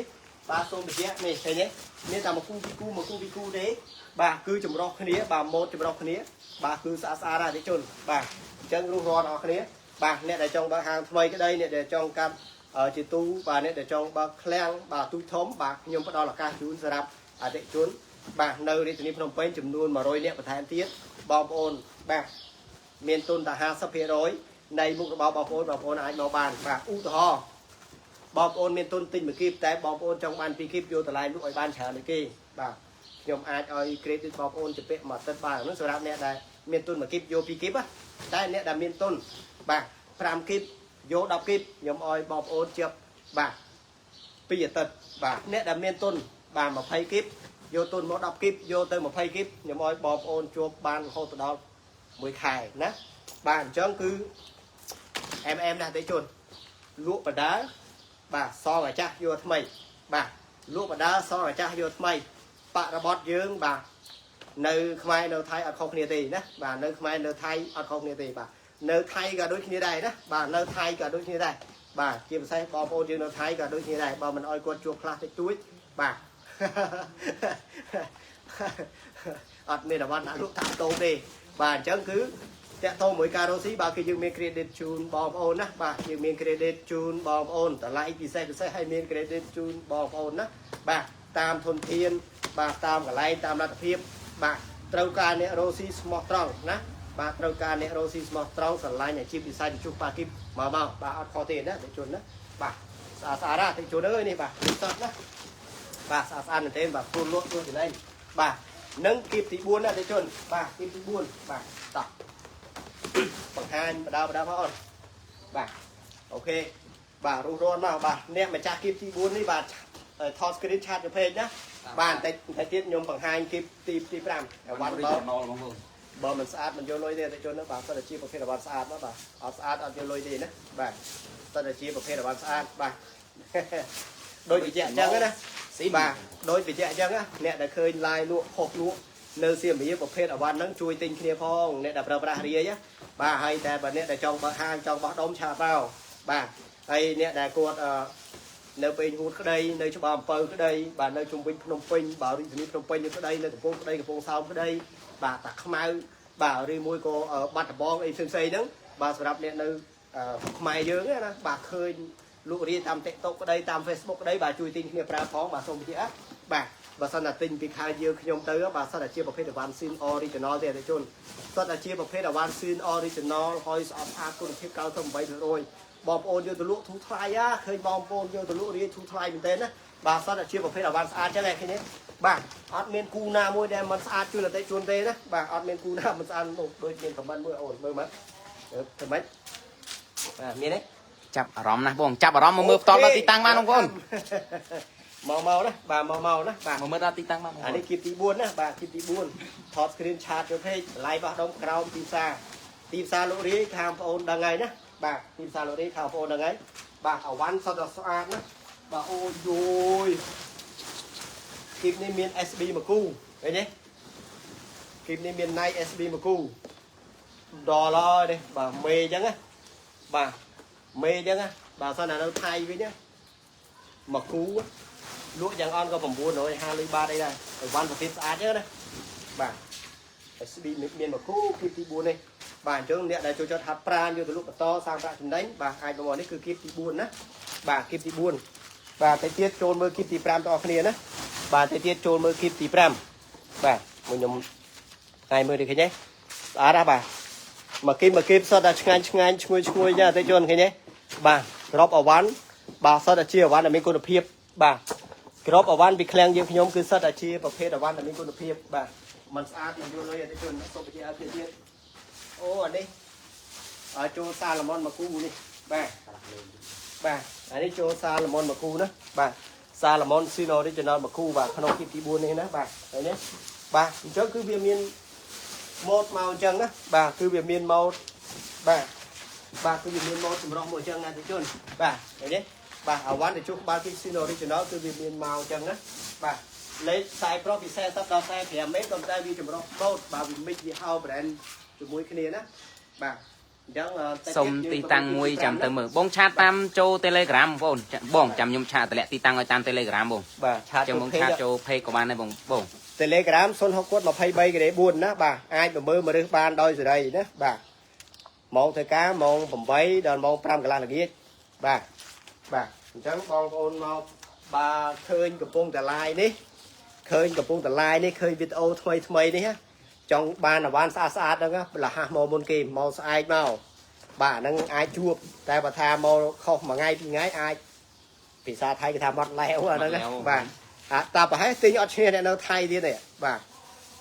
បាទសូមបញ្ជាក់នេះឃើញទេមានតែមួយគូពីរគូមួយគូពីរគូទេបាទគឺចម្រោះគ្នាបាទម៉ូតចម្រោះគ្នាបាទគឺស្អាតស្អាតអតិជនបាទអញ្ចឹងរុះរាន់អស់គ្នាបាទអ្នកដែលចង់បើកហាងថ្មីក្តីអ្នកដែលចង់កាត់ជាទូបាទអ្នកដែលចង់បើកឃ្លាំងបាទទូធំបាទខ្ញុំផ្ដល់ឱកាសជូនសម្រាប់អតិជនបាទនៅរាជធានីភ្នំពេញចំនួន100នាក់បន្ថែមទៀតបងប្អូនបាទមានទុនតែ50%នៃមុខរបរបងប្អូនបងប្អូនអាចមកបានបាទឧទាហរណ៍បងប្អូនមានទុនទិញមួយគីបតែបងប្អូនចង់បានពីរគីបយកតម្លៃលក់ឲ្យបានច្រើនដូចគេបាទខ្ញុំអាចឲ្យ credit បងប្អូនជពាក់មួយអាទិត្យបាននោះសម្រាប់អ្នកដែលមានទុនមួយគីបយកពីរគីបតែអ្នកដែលមានទុនបាទ5គីបយក10គីបខ្ញុំឲ្យបងប្អូនជាប់បាទ2អាទិត្យបាទអ្នកដែលមានទុនបាទ20គីបយកទុនមក10គីបយកទៅ20គីបខ្ញុំឲ្យបងប្អូនជួបបានរហូតដល់1ខែណាបាទអញ្ចឹងគឺ MM ណាទេជនលក់បដាបាទសងអាចាស់យកថ្មីបាទលក់បដាសងអាចាស់យកថ្មីបរិបទយើងបាទនៅខ្មែរនៅថៃអត់ខុសគ្នាទេណាបាទនៅខ្មែរនៅថៃអត់ខុសគ្នាទេបាទនៅថៃក៏ដូចគ្នាដែរណាបាទនៅថៃក៏ដូចគ្នាដែរបាទជាពិសេសបងប្អូនយើងនៅថៃក៏ដូចគ្នាដែរបើមិនអោយគាត់ជួបខ្លះតិចតួចបាទ អត់មានអវ៉ាន់ដាក់លក់តាមតូបទេបាទអញ្ចឹងគឺ តាក់ទងមួយការរកស៊ីបាទគឺយើងមាន credit ជូនបងប្អូនណាបាទយើងមាន credit ជូនបងប្អូនតម្លៃពិសេសពិសេសហើយមាន credit ជូនបងប្អូនណាបាទតាមធនធានបាទតាមកន្លែងតាមលទ្ធភាពបាទត្រូវការអ្នករកស៊ីស្មោះត្រង់ណាបាទត្រូវការអ្នករកស៊ីស្មោះត្រង់ស្រឡាញ់អាជីពវិស័យជជុះប៉ាគីបមកមកបាទអត់ខុសទេណាតិជនណាបាទស្អាតស្អាតណាតិជនអើយនេះបាទនេះសតណាបាទស្អាតស្អាតមែនទេបាទព្រោះលក់ព្រោះចំណេញបាទនឹងគៀបទី4ណាតិជនបាទគៀបទី4បាទតោះ បង្ហាញបដាបដាមកអូនបាទ OK បាទរុះរាន់មកបាទអ្នកម្ចាស់គៀបទី4នេះបាទថត screen chat ទៅ page ណាបាទបន្តិចបន្តិចទៀតខ្ញុំបង្ហាញគៀបទី5អវ៉ាន់បើ ណលបងប្អូន បើមិនស្អាតមិនយកលុយទេអតិជនណាបាទសិតតែជាប្រភេទអវ៉ាន់ស្អាតមកបាទអត់ស្អាតអត់យកលុយទេណាបាទសិតតែជាប្រភេទអវ៉ាន់ស្អាតបាទ ដូចវិជ្ជាអញ្ចឹងណា ស៊ី បាទដូចវិជ្ជាអញ្ចឹងណាអ្នកដែលឃើញ live លក់ខុសលក់នៅសៀមរាបប្រភេទអវ៉ាន់ហ្នឹងជួយទិញគ្នាផងអ្នកដែលប្រើប្រាស់រាយណាបាទហើយតែបើអ្នកដែលចង់បើកហាងចង់បោះដុំឆាបោបាទហើយអ្នកដែលគាត់នៅពេញហួតក្តីនៅច្បារអំពៅក្តីបាទនៅជុំវិញភ្នំពេញបាទរាជធានីភ្នំពេញនេះក្តីនៅកំពង់ក្តីកំពង់សោមក្តីបាទតាខ្មៅបាទឬមួយក៏បាត់ដំបងអីផ្សេងៗហ្នឹងបាទសម្រាប់អ្នកនៅខ្មែរយើងណាបាទឃើញលក់រាយតាម TikTok ក្តីតាម Facebook ក្តីបាទជួយទិញគ្នាប្រើផងបាទសូមបញ្ជាក់បាទបើសិនតែទិញពីខាងយើងខ្ញុំទៅបាទសិតតែជាប្រភេទអវ៉ាន់ស៊ីន original ទេអតិជនសិតតែជាប្រភេទអវ៉ាន់ស៊ីន original ហើយស្អាតស្អាតគុណភាព98%បងប្អូនយកទៅលក់ធូរថ្លៃអាឃើញបងប្អូនយកទៅលក់រាយធូរថ្លៃមែនទែនណាបាទសិតតែជាប្រភេទអវ៉ាន់ស្អាតចឹងឯងឃើញទេបាទអត់មានគូណាមួយដែលមិនស្អាតជូនអតិជនទេណាបាទអត់មានគូណាមិនស្អាតនោះដូចមាន comment មួយអូនមើលមកធ្វើម៉េចបាទមានទេ ចាប់អារម្មណ៍ណាស់បងចាប់អារម្មណ៍មកមើលផ្ទាល់ដល់ទីតាំងបានបងប្អូន មកមកណាបាទមកមកណាបាទ មកមើលដល់ទីតាំងបានបង អានេះគៀបទី4ណាបាទគៀបទី4ថត screen chat ចូល page តម្លៃបោះដុំក្រោមទីផ្សារទីផ្សារលក់រាយខាងបងប្អូនដឹងហើយណាបាទទីផ្សារលក់រាយខាងបងប្អូនដឹងហើយបាទអវ៉ាន់សុទ្ធតែស្អាតណាបាទអូយយយគៀបនេះមាន SB មួយគូឃើញទេគៀបនេះមាន Nike SB មួយគូដល់ហើយនេះបាទមេអញ្ចឹងណាបាទមេអញ្ចឹងណាបាទសិនតែនៅថៃវិញណាមួយគូលក់យ៉ាងអន់ក៏950លុយបាតអីដែរអីវ៉ាន់ប្រភេទស្អាតចឹងណាបាទ SB មានមួយគូគៀបទី4នេះបាទអញ្ចឹងអ្នកដែលចូលចិត្តហាត់ប្រាណយកទៅលក់បន្តសាងប្រាក់ចំណេញបាទអាចមកនេះគឺគៀបទី4ណាបាទគៀបទី4បាទទៅទៀតចូលមើលគៀបទី5តអស់គ្នាណាបាទទៅទៀតចូលមើលគៀបទី5បាទមួយខ្ញុំថ្ងៃមើលនេះឃើញទេស្អាតណាស់បាទមកគៀបមកគៀបសុទ្ធតែឆ្ងាញ់ឆ្ងាញ់ឈ្ងុយឈ្ងុយចាអតិជនឃើញទេបាទក្របអវ៉ាន់បាទសុទ្ធតែជាអវ៉ាន់ដែលមានគុណភាពបាទក្របអវ៉ាន់ពីឃ្លាំងយើងខ្ញុំគឺសុទ្ធតែជាប្រភេទអវ៉ាន់ដែលមានគុណភាពបាទมันស្អាតមិនយល់លុយអតិជនសូមបញ្ជាក់ឲ្យទៀតអូអានេះឲ្យចូលសាឡម៉ុនមកគូនេះបាទបាទអានេះចូលសាឡម៉ុនមកគូណាបាទសាឡម៉ុនស៊ីន original មកគូបាទក្នុងគីបទី4នេះណាបាទឃើញទេបាទអញ្ចឹងគឺវាមានម៉ូតមកអញ្ចឹងណាបាទគឺវាមានម៉ូតបាទបាទគឺវាមានម៉ូតចម្រុះមកអញ្ចឹងណាអតិជនបាទឃើញទេបាទអាវ៉ាន់ទៅជួសក្បាលគីបស៊ីន original គឺវាមានមកអញ្ចឹងណាបាទលេខខ្សែប្រុសពី40ដល់45ម៉ែត្រប៉ុន្តែវាចម្រុះម៉ូតបាទវា mix វាហៅ brand ជាមួយគ្នាណាបាទអញ្ចឹងតិច សុំទីតាំងមួយចាំទៅមើលបង chat តាមចូល Telegram បងប្អូនបងចាំខ្ញុំ chat តម្លាក់ទីតាំងឲ្យតាម Telegram បង បាទ chat ចាំបង chat ចូល page ក៏បានដែរបងបង Telegram 06គាត់23ក្រេ4ណាបាទអាចមកមើលមករើសបានដោយសេរីណាបាទម៉ោងធ្វើការម៉ោង8ដល់ម៉ោង5កន្លះល្ងាចបាទបាទអញ្ចឹងបងប្អូនមកបាទឃើញកំពុងតែ live នេះឃើញកំពុងតែ live នេះឃើញវីដេអូថ្មីថ្មីនេះណាចង់បានអវ៉ាន់ស្អាតស្អាតហ្នឹងណាលះមកមុនគេមកស្អែកមកបាទហ្នឹងអាចជួបតែបើថាមកខុសមួយថ្ងៃពីរថ្ងៃអាចភាសាថៃគេថាម៉ត់ឡែវអាហ្នឹងណាបាទអាតាប្រហែលទិញអត់ឈ្នះអ្នកនៅថៃទៀតទេបាទ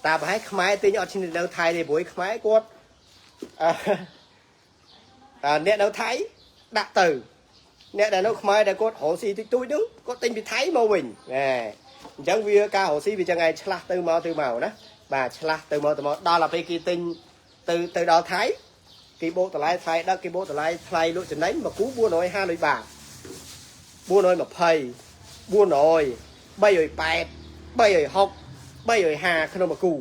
តាប្រហែលខ្មែរទិញអត់ឈ្នះនៅថៃទេព្រោះខ្មែរគាត់អឺអឺអ្នកនៅថៃដាក់ទៅអ្នកដែលនៅខ្មែរដែលគាត់រកស៊ីតិចតួចហ្នឹងគាត់ទិញពីថៃមកវិញណែអញ្ចឹងវាការរកស៊ីវាចឹងឯងឆ្លាស់ទៅមកទៅមកណាបាទឆ្លាស់ទៅមកទៅមកដល់ដល់ពេលគេទិញទៅទៅដល់ថៃគេបូកតម្លៃថ្លៃដឹកគេបូកតម្លៃថ្លៃលក់ចំណេញមកគូ450លុយបាត420 400 380 360 350ក្នុងមួយគូ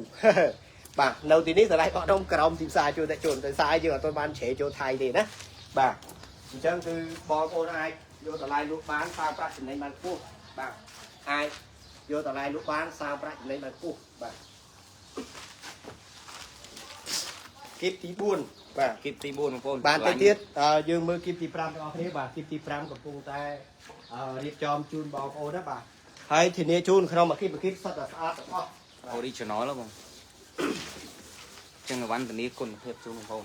បាទនៅទីនេះតម្លៃបោះដុំក្រោមទីផ្សារជួលតែជួលតែសារយើងអត់ទាន់បានជ្រែចូលថៃទេណាបាទអញ្ចឹងគឺបងប្អូនអាចយកតម្លៃលក់បានសាងប្រាក់ចំណេញបានខ្ពស់បាទអាចយកតម្លៃលក់បានសាងប្រាក់ចំណេញបានខ្ពស់បាទគៀបទី4 បាទ គីបទី4បងប្អូន បាទទៅទៀតយើងមើលគីបទី5ទាំងអស់គ្នាបាទគីបទី5កំពុងតែរៀបចំជូនបងប្អូនណាបាទហើយធានាជូនក្នុងមួយគីបមួយគីបសុទ្ធតែស្អាតទាំងអស់ original ហ៎បងចឹងអវ៉ាន់ធានាគុណភាពជូនបងប្អូន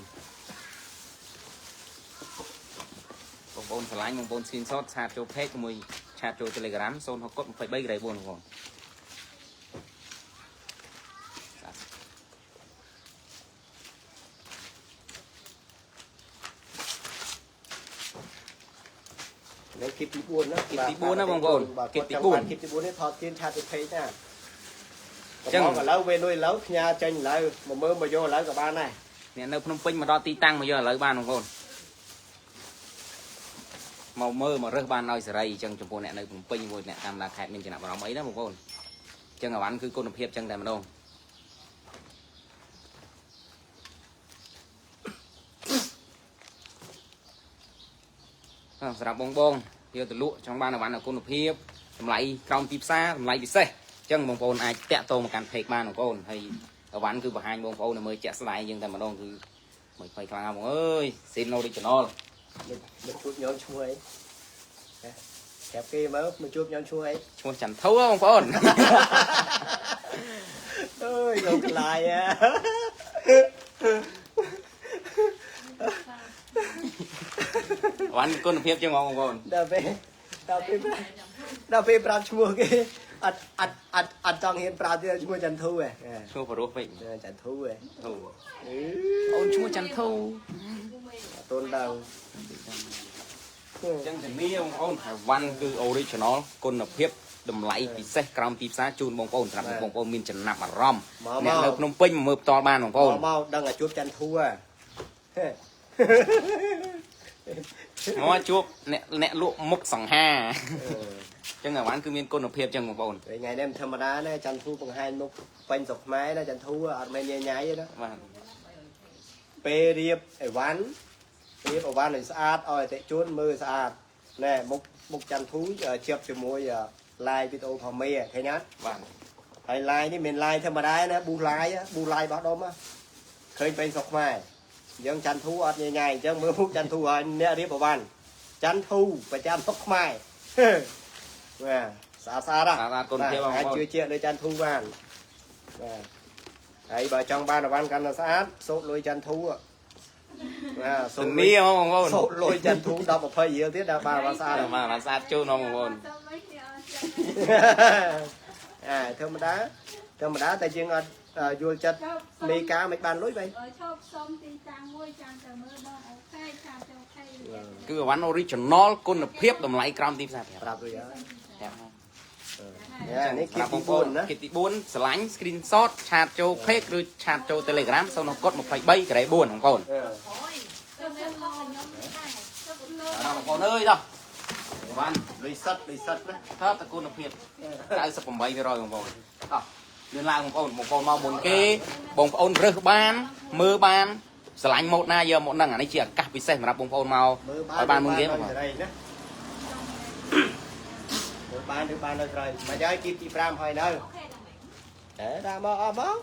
បងប្អូនឆ្លាញ់បងប្អូន screenshot chat ចូល page ជាមួយ chat ចូល Telegram 06កុដ23ក្រៃ4បងប្អូនស្អាត នេះគីបទី4ណា គីបទី4ណាបងប្អូន បាទ គីបទី4 គីបទី4នេះថតទៀន chat ទៅ page ណា ចឹង ចឹងឥឡូវវេលុយឥឡូវផ្ញើចេញឥឡូវមកមើលមកយកឥឡូវក៏បានដែរ អ្នកនៅភ្នំពេញមកដល់ទីតាំងមកយកឥឡូវបានបងប្អូនមកមើលមករើសបានឲ្យសេរីអញ្ចឹងចំពោះអ្នកនៅភ្នំពេញមួយអ្នកតាមដាខេត្តមានចំណាប់អារម្មណ៍អីណាបងប្អូនអញ្ចឹងអវ៉ាន់គឺគុណភាពអញ្ចឹងតែម្ដងអ่าសម្រាប់បងបងយកទៅលក់ចង់បានអវ៉ាន់ឲ្យគុណភាពតម្លៃក្រោមទីផ្សារតម្លៃពិសេសអញ្ចឹងបងប្អូនអាចតាក់ទងមកកាន់ page បានបងប្អូនហើយអវ៉ាន់គឺបង្ហាញបងប្អូនឲ្យមើលជាក់ស្ដែងយើងតែម្ដងគឺមិនភ័យខ្លាំងណាស់បងអើយស៊ីន original មកជួបញោមឈ្មោះអីហ៎ប្រាប់គេមើលមកជួបញោមឈ្មោះអី ឈ្មោះចន្ទធូបងប្អូន អើយលោកកលាយហ៎ អវ៉ាន់គុណភាពជាងបងប្អូន ដល់ពេលដល់ពេលដល់ពេលប្រាប់ឈ្មោះគេអត់អត់អត់អត់ចង់ហ៊ានប្រាប់ទៀតឈ្មោះចន្ទធូហ៎ ឈ្មោះប្រុសពេក ចន្ទធូហ៎ ធូអូនឈ្មោះចន្ទធូ អត់ទន់ដល់ អញ្ចឹងធានាបងប្អូនអវ៉ាន់គឺ original គុណភាពតម្លៃពិសេសក្រោមទីផ្សារជូនបងប្អូនសម្រាប់បងប្អូនមានចំណាប់អារម្មណ៍អ្នកនៅភ្នំពេញមកមើលផ្ទាល់បានបងប្អូន មកមកដឹងតែជួបចន្ទធូហ៎ មកជួបអ្នកអ្នកលក់មុខសង្ហាអញ្ចឹងអវ៉ាន់គឺមានគុណភាពអញ្ចឹងបងប្អូន ថ្ងៃនេះមិនធម្មតាណាចន្ទធូបង្ហាញមុខពេញស្រុកខ្មែរណាចន្ទធូអត់មែនញ៉ៃញ៉ៃទេណា បាទ ពេលរៀបអីវ៉ាន់រៀបអីវ៉ាន់ឲ្យស្អាតឲ្យអតិជនមើលស្អាតណែមុខមុខចន្ទធូជាប់ជាមួយ live វីដេអូផងមេឃើញអត់ បាទ ហើយ live នេះមិន live ធម្មតាណាប៊ូ live ប៊ូ live របស់ដុំឃើញពេញស្រុកខ្មែរអញ្ចឹងចន្ទធូអត់ញ៉ៃញ៉ៃអញ្ចឹងមើលមុខចន្ទធូឲ្យអ្នករៀបអីវ៉ាន់ចន្ទធូប្រចាំស្រុកខ្មែរបាទស្អាតស្អាត ស្អាតគុណភាពបង អាច ប្អូន ជឿជាក់លើចន្ទធូបានបាទហើយបើចង់បានអីវ៉ាន់កាន់តែស្អាតសូត្រលុយចន្ទធូបាទសូ ធា ត្រលុយ នាបងប្អូន សូត្រលុយចន្ទធូ10 20រៀលទៀតដល់បានអីវ៉ាន់ស្អាតហើយ បាទបានស្អាតជូនបងប្អូន សូមវិញគ្នាអត់ចឹង អាធម្មតាធម្មតាតែយើងអត់យល់ចិត្តមេការមិនបានលុយបែ ឈប់សុំទីតាំងមួយចាំតែមើលបង OK ចាំទៅ OK គឺអវ៉ាន់ original គុណភាពតម្លៃក្រោមទីផ្សារប្រាប់ ប្រាប់លុយហើយ ប្រាប់ហើយ នេះគីបទី4ណា គីបទី4ស្រឡាញ់ screenshot chat ចូល page ឬ chat ចូល Telegram 0កុដ23ក្រេ4បងប្អូន ទៅមើលមកខ្ញុំដែរទៅលើ អរបងប្អូនអើយដោះអវ៉ាន់ លុយសិតលុយសិតណា ថតតែគុណភាព98%បងប្អូនអោះលឿនឡើងបងប្អូនបងប្អូនមកមុនគេបងប្អូនរើសបានមើលបានស្រឡាញ់ម៉ូតណាយកម៉ូតហ្នឹងអានេះជាឱកាសពិសេសសម្រាប់បងប្អូនមក មើល ឲ្យបានមុនគេបងប្អូន សេរីណាមើលបានឬបានដល់ក្រោយមកហើយគីបទី5ហើយនៅអេដាក់មកអស់មក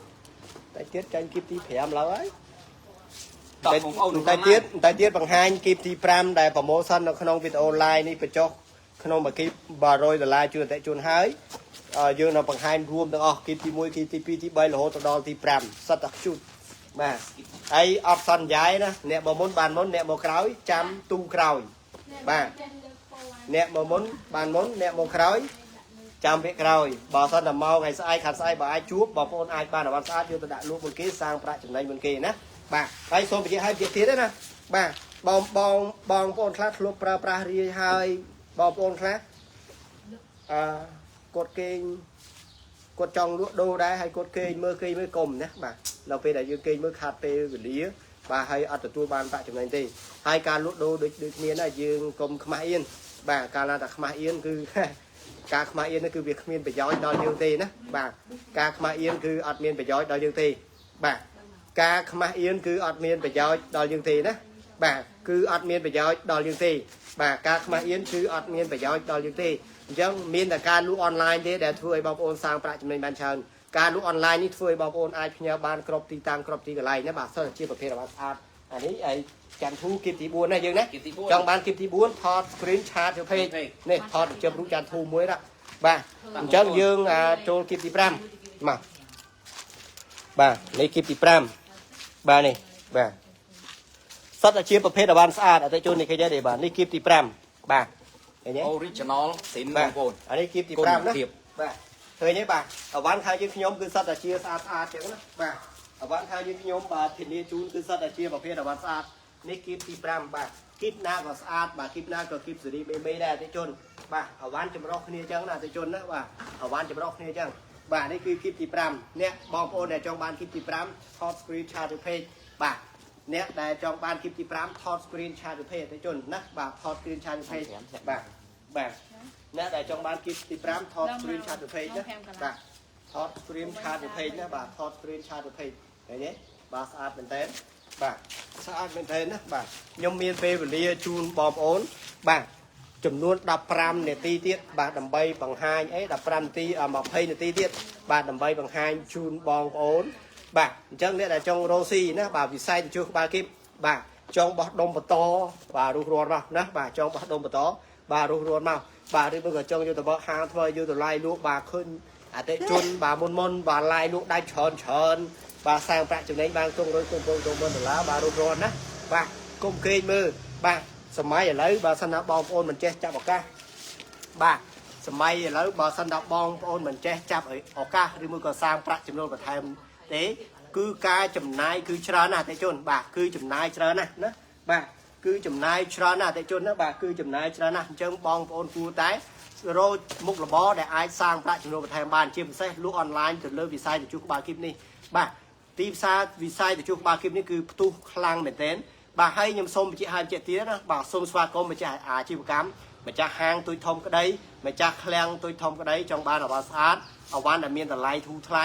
តែទៀតចាញ់គីបទី5ឡើយហើយ តោះបងប្អូន តែទៀតតែទៀតបង្ហាញគីបទី5ដែល promotion នៅក្នុងវីដេអូ live នេះបញ្ចុះក្នុងមួយគីប100ដុល្លារជូនអតិជនហើយយើងនៅបង្ហាញរួមទាំងអស់គីបទី1គីបទី2ទី3រហូតដល់ទី5សិតតែខ្ជូតបាទហើយអត់សន្យាយណាអ្នកមកមុនបានមុនអ្នកមកក្រោយចាំទូក្រោយ បាទ អ្នកមកមុនបានមុនអ្នកមកក្រោយចាំពាក្យក្រោយបើសិនតែមកថ្ងៃស្អែកខាត់ស្អែកបើអាចជួបបងប្អូនអាចបានអវ៉ាន់ស្អាតយកទៅដាក់លក់មុនគេសាងប្រាក់ចំណេញមុនគេណាបាទហើយសូមបញ្ជាក់ឲ្យបញ្ជាក់ទៀតណាបាទបងបងបងប្អូនខ្លះធ្លាប់ប្រើប្រាស់រាយហើយបងប្អូនខ្លះអឺគាត់គេងគាត់ចង់លក់ដូរដែរហើយគាត់គេងមើលគេងមើលកុំណាបាទដល់ពេលដែលយើងគេងមើលខាតពេលវេលាបាទហើយអត់ទទួលបានប្រាក់ចំណេញទេហើយការលក់ដូរដូចដូចគ្នាណាយើងកុំខ្មាស់អៀនបាទកាលណាតែខ្មាស់អៀនគឺ ការខ្មាស់អៀននេះគឺវាគ្មានប្រយោជន៍ដល់យើងទេណាបាទការខ្មាស់អៀនគឺអត់មានប្រយោជន៍ដល់យើងទេបាទការខ្មាស់អៀនគឺអត់មានប្រយោជន៍ដល់យើងទេណាបាទគឺអត់មានប្រយោជន៍ដល់យើងទេបាទការខ្មាស់អៀនគឺអត់មានប្រយោជន៍ដល់យើងទេអញ្ចឹងមានតែការលក់អនឡាញទេដែលធ្វើឲ្យបងប្អូនសាងប្រាក់ចំណេញបានច្រើនការលក់អនឡាញនេះធ្វើឲ្យបងប្អូនអាចផ្ញើបានគ្រប់ទីតាំងគ្រប់ទីកន្លែងណាបាទសិតតែជាប្រភេទរបស់ស្អាត អានេះអីច័ន្ទធូគីបទី4ណាយើងណា គីបទី4 ចង់បានគីបទី4ថត screen chat ទៅ page នេះថតជារូបច័ន្ទធូមួយណាបាទអញ្ចឹងយើងអាចូលគីបទី5មកបាទនេះគីបទី5បាទនេះបាទសត្វតែជាប្រភេទអវ៉ាន់ស្អាតអតិជននេះឃើញទេបាទនេះគីបទី5បាទឃើញទេ original ស៊ីនប បាទ ងប្អូន អានេះគីបទី គុណ 5ណា ភាព បាទឃើញទេបាទអវ៉ាន់ខាងយើងខ្ញុំគឺសត្វតែជាស្អាតស្អាតចឹងណាបាទអវ៉ាន់ខាងយើងខ្ញុំបាទធានាជូនគឺសត្វតែជាប្រភេទអវ៉ាន់ស្អាតនេះគីបទី5បាទគីបណាក៏ស្អាតបាទគីបណាក៏គីបសេរីមេមេដែរអតិជនបាទអវ៉ាន់ចម្រុះគ្នាចឹងណាអតិជនណាបាទអវ៉ាន់ចម្រុះគ្នាចឹងបាទនេះគឺគីបទី5អ្នកបងប្អូនដែលចង់បានគីបទី5ថត screen chat ទៅ page បាទអ្នកដែលចង់បានគីបទី5ថត screen chat ទៅ page អតិជនណាបាទថត screen chat ទៅ page បាទបាទអ្នកដែលចង់បានគីបទី5ថត screen chat ទៅ page ណាបាទថត screen chat ទៅ page ណាបាទថត screen chat ទៅ page ឃើញទេបាទស្អាតមែនតើបាទស្អាតមែនតើណាបាទខ្ញុំមានពេលវេលាជូនបងប្អូនបាទចំនួន15នាទីទៀតបាទដើម្បីបង្ហាញអី15នាទី20នាទីទៀតបាទដើម្បីបង្ហាញជូនបងប្អូនបាទអញ្ចឹងអ្នកដែលចង់រកស៊ីណាបាទវិស័យជជុះក្បាលគីបបាទចង់បោះដុំបន្តបាទរុះរាន់មកណាបាទចង់បោះដុំបន្តបាទរុះរាន់មកបាទឬមួយក៏ចង់យកទៅបោកហាងធ្វើយកទៅឡាយលក់បាទឃើញអតិជនបាទមុនមុនបាទឡាយលក់ដាច់ច្រើនច្រើនបាទសាងប្រាក់ចំណេញបានគង់រយគង់ពងគង់ម៉ឺនដុល្លារបាទរុះរាន់ណាបាទគុំក្រែងមើលបាទសម័យឥឡូវបើសិនណាបងប្អូនមិនចេះចាប់ឱកាសបាទសម័យឥឡូវបើសិនណាបងប្អូនមិនចេះចាប់ឱកាសឬមួយក៏សាងប្រាក់ចំណូលបន្ថែមទេគឺការចំណាយគឺច្រើនណាស់អតិជនបាទគឺចំណាយច្រើនណាស់ណាបាទគឺចំណាយច្រើនណាស់អតិជនណាបាទគឺចំណាយច្រើនណាស់អញ្ចឹងបងប្អូនគួរតែរកមុខរបរដែលអាចសាងប្រាក់ចំណូលបន្ថែមបានជាពិសេសលក់អនឡាញទៅលើវិស័យជជុះក្បាលគីបនេះបាទទីផ្សារវិស័យជជុះក្បាលគីបនេះគឺផ្ទុះខ្លាំងមែនទែនបាទហើយខ្ញុំសូមបញ្ជាក់ឲ្យបញ្ជាក់ទៀតណាបាទសូមស្វាគមន៍ម្ចាស់អាជីវកម្មម្ចាស់ហាងទូចធំក្តីម្ចាស់ឃ្លាំងទូចធំក្តីចង់បានអវ៉ាន់ស្អាតអវ៉ាន់ដែលមានតម្លៃធូរថ្លៃ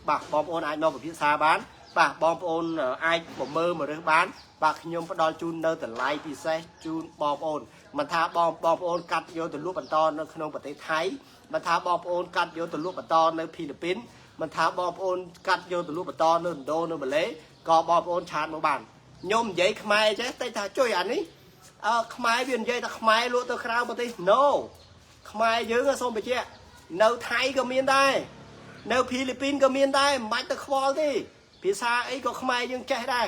បាទបងប្អូនអាចមកពិភាក្សាបានបាទបងប្អូនអាចមកមើលមករើសបានបាទខ្ញុំផ្ដល់ជូននៅតម្លៃពិសេសជូនបងប្អូនមិនថាបងបងប្អូនកាត់យកទៅលក់បន្តនៅក្នុងប្រទេសថៃមិនថាបងប្អូនកាត់យកទៅលក់បន្តនៅហ្វីលីពីនមិនថាបងប្អូនកាត់យកទៅលក់បន្តនៅឥណ្ឌូនៅម៉ាឡេក៏បងប្អូន chat មកបានខ្ញុំនិយាយខ្មែរចេះតែថាជួយអានេះអើខ្មែរវានិយាយថាខ្មែរលក់ទៅក្រៅប្រទេស No ខ្មែរយើងសូមបញ្ជាក់នៅថៃក៏មានដែរនៅហ្វីលីពីនក៏មានដែរមិនបាច់ទៅខ្វល់ទេភាសាអីក៏ខ្មែរយើងចេះដែរ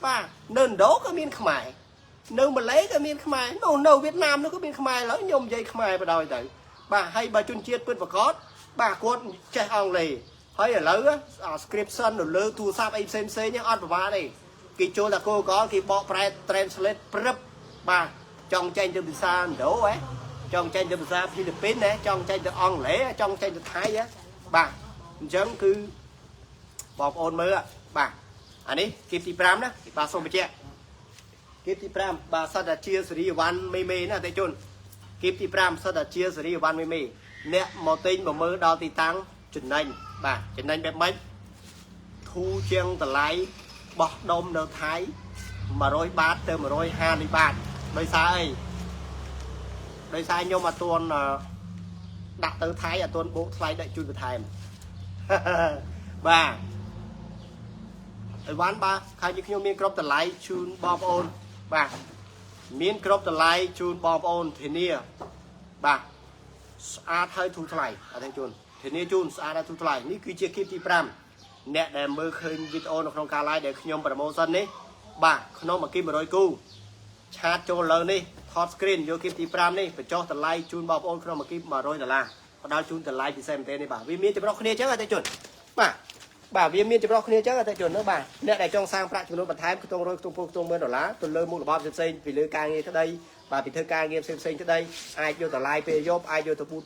បាទនៅឥណ្ឌូក៏មានខ្មែរនៅម៉ាឡេក៏មានខ្មែរនៅនៅវៀតណាមនោះក៏មានខ្មែរឡើយខ្ញុំនិយាយខ្មែរបដ ாய் ទៅបាទហើយបើជនជាតិពិតប្រាកដបាទគាត់ចេះអង់គ្លេសហើយឥឡូវអា scription នៅលើទូរស័ព្ទអីផ្សេងផ្សេងអត់ពិបាកទេគេចូលតែ Google គេបកប្រែ translate ព្រឹបបាទចង់ចេញទៅភាសាឥណ្ឌូហ៎ចង់ចេញទៅភាសាហ្វីលីពីនណាចង់ចេញទៅអង់គ្លេសចង់ចេញទៅថៃហ៎បាទអញ្ចឹងគឺបងប្អូនមើលបាទអានេះគីបទី5ណាបាទសូមបញ្ជាក់គីបទី5បាទសត្វតែជាសេរីវ៉ាន់មេមេណាអតិជនគីបទី5សត្វតែជាសេរីវ៉ាន់មេមេអ្នកមកទិញមកមើលដល់ទីតាំងចំណេញបាទចំណេញបែបម៉េចធូរជាងតម្លៃបោះដុំនៅថៃ100បាតទៅ150បាតដោយសារអីដោយសារខ្ញុំអត់ទាន់ដាក់ទៅថៃអត់ទាន់បូកថ្លៃដាក់ជូនបន្ថែម បាទអីវ៉ាន់បាទខាងជាខ្ញុំមានគ្រប់តម្លៃជូនបងប្អូនបាទមានគ្រប់តម្លៃជូនបងប្អូនធានាបាទស្អាតហើយធូរថ្លៃអតិថិជនធានាជូនស្អាតហើយធូរថ្លៃនេះគឺជាគីបទី5អ្នកដែលមើលឃើញវីដេអូនៅក្នុងការ live ដែលខ្ញុំ promotion នេះបាទក្នុងមួយគីប100គូ chat ចូលលើនេះថត screen យកគីបទី5នេះបញ្ចុះតម្លៃជូនបងប្អូនក្នុងមួយគីប100ដុល្លារផ្ដល់ជូនតម្លៃពិសេសមែនទេនេះបាទវាមានចម្រុះគ្នាអញ្ចឹងអតិថិជនបាទបាទវាមានចម្រុះគ្នាអញ្ចឹងអតិថិជននោះបាទអ្នកដែលចង់សាងប្រាក់ចំនួនបន្ថែមខ្ទង់រយខ្ទង់ពោខ្ទង់ម៉ឺនដុល្លារទៅលើមុខរបរផ្សេងៗពីលើការងារក្តីបាទពីធ្វើការងារផ្សេងៗក្តីអាចយកតម្លៃពេលយប់អាចយកទៅ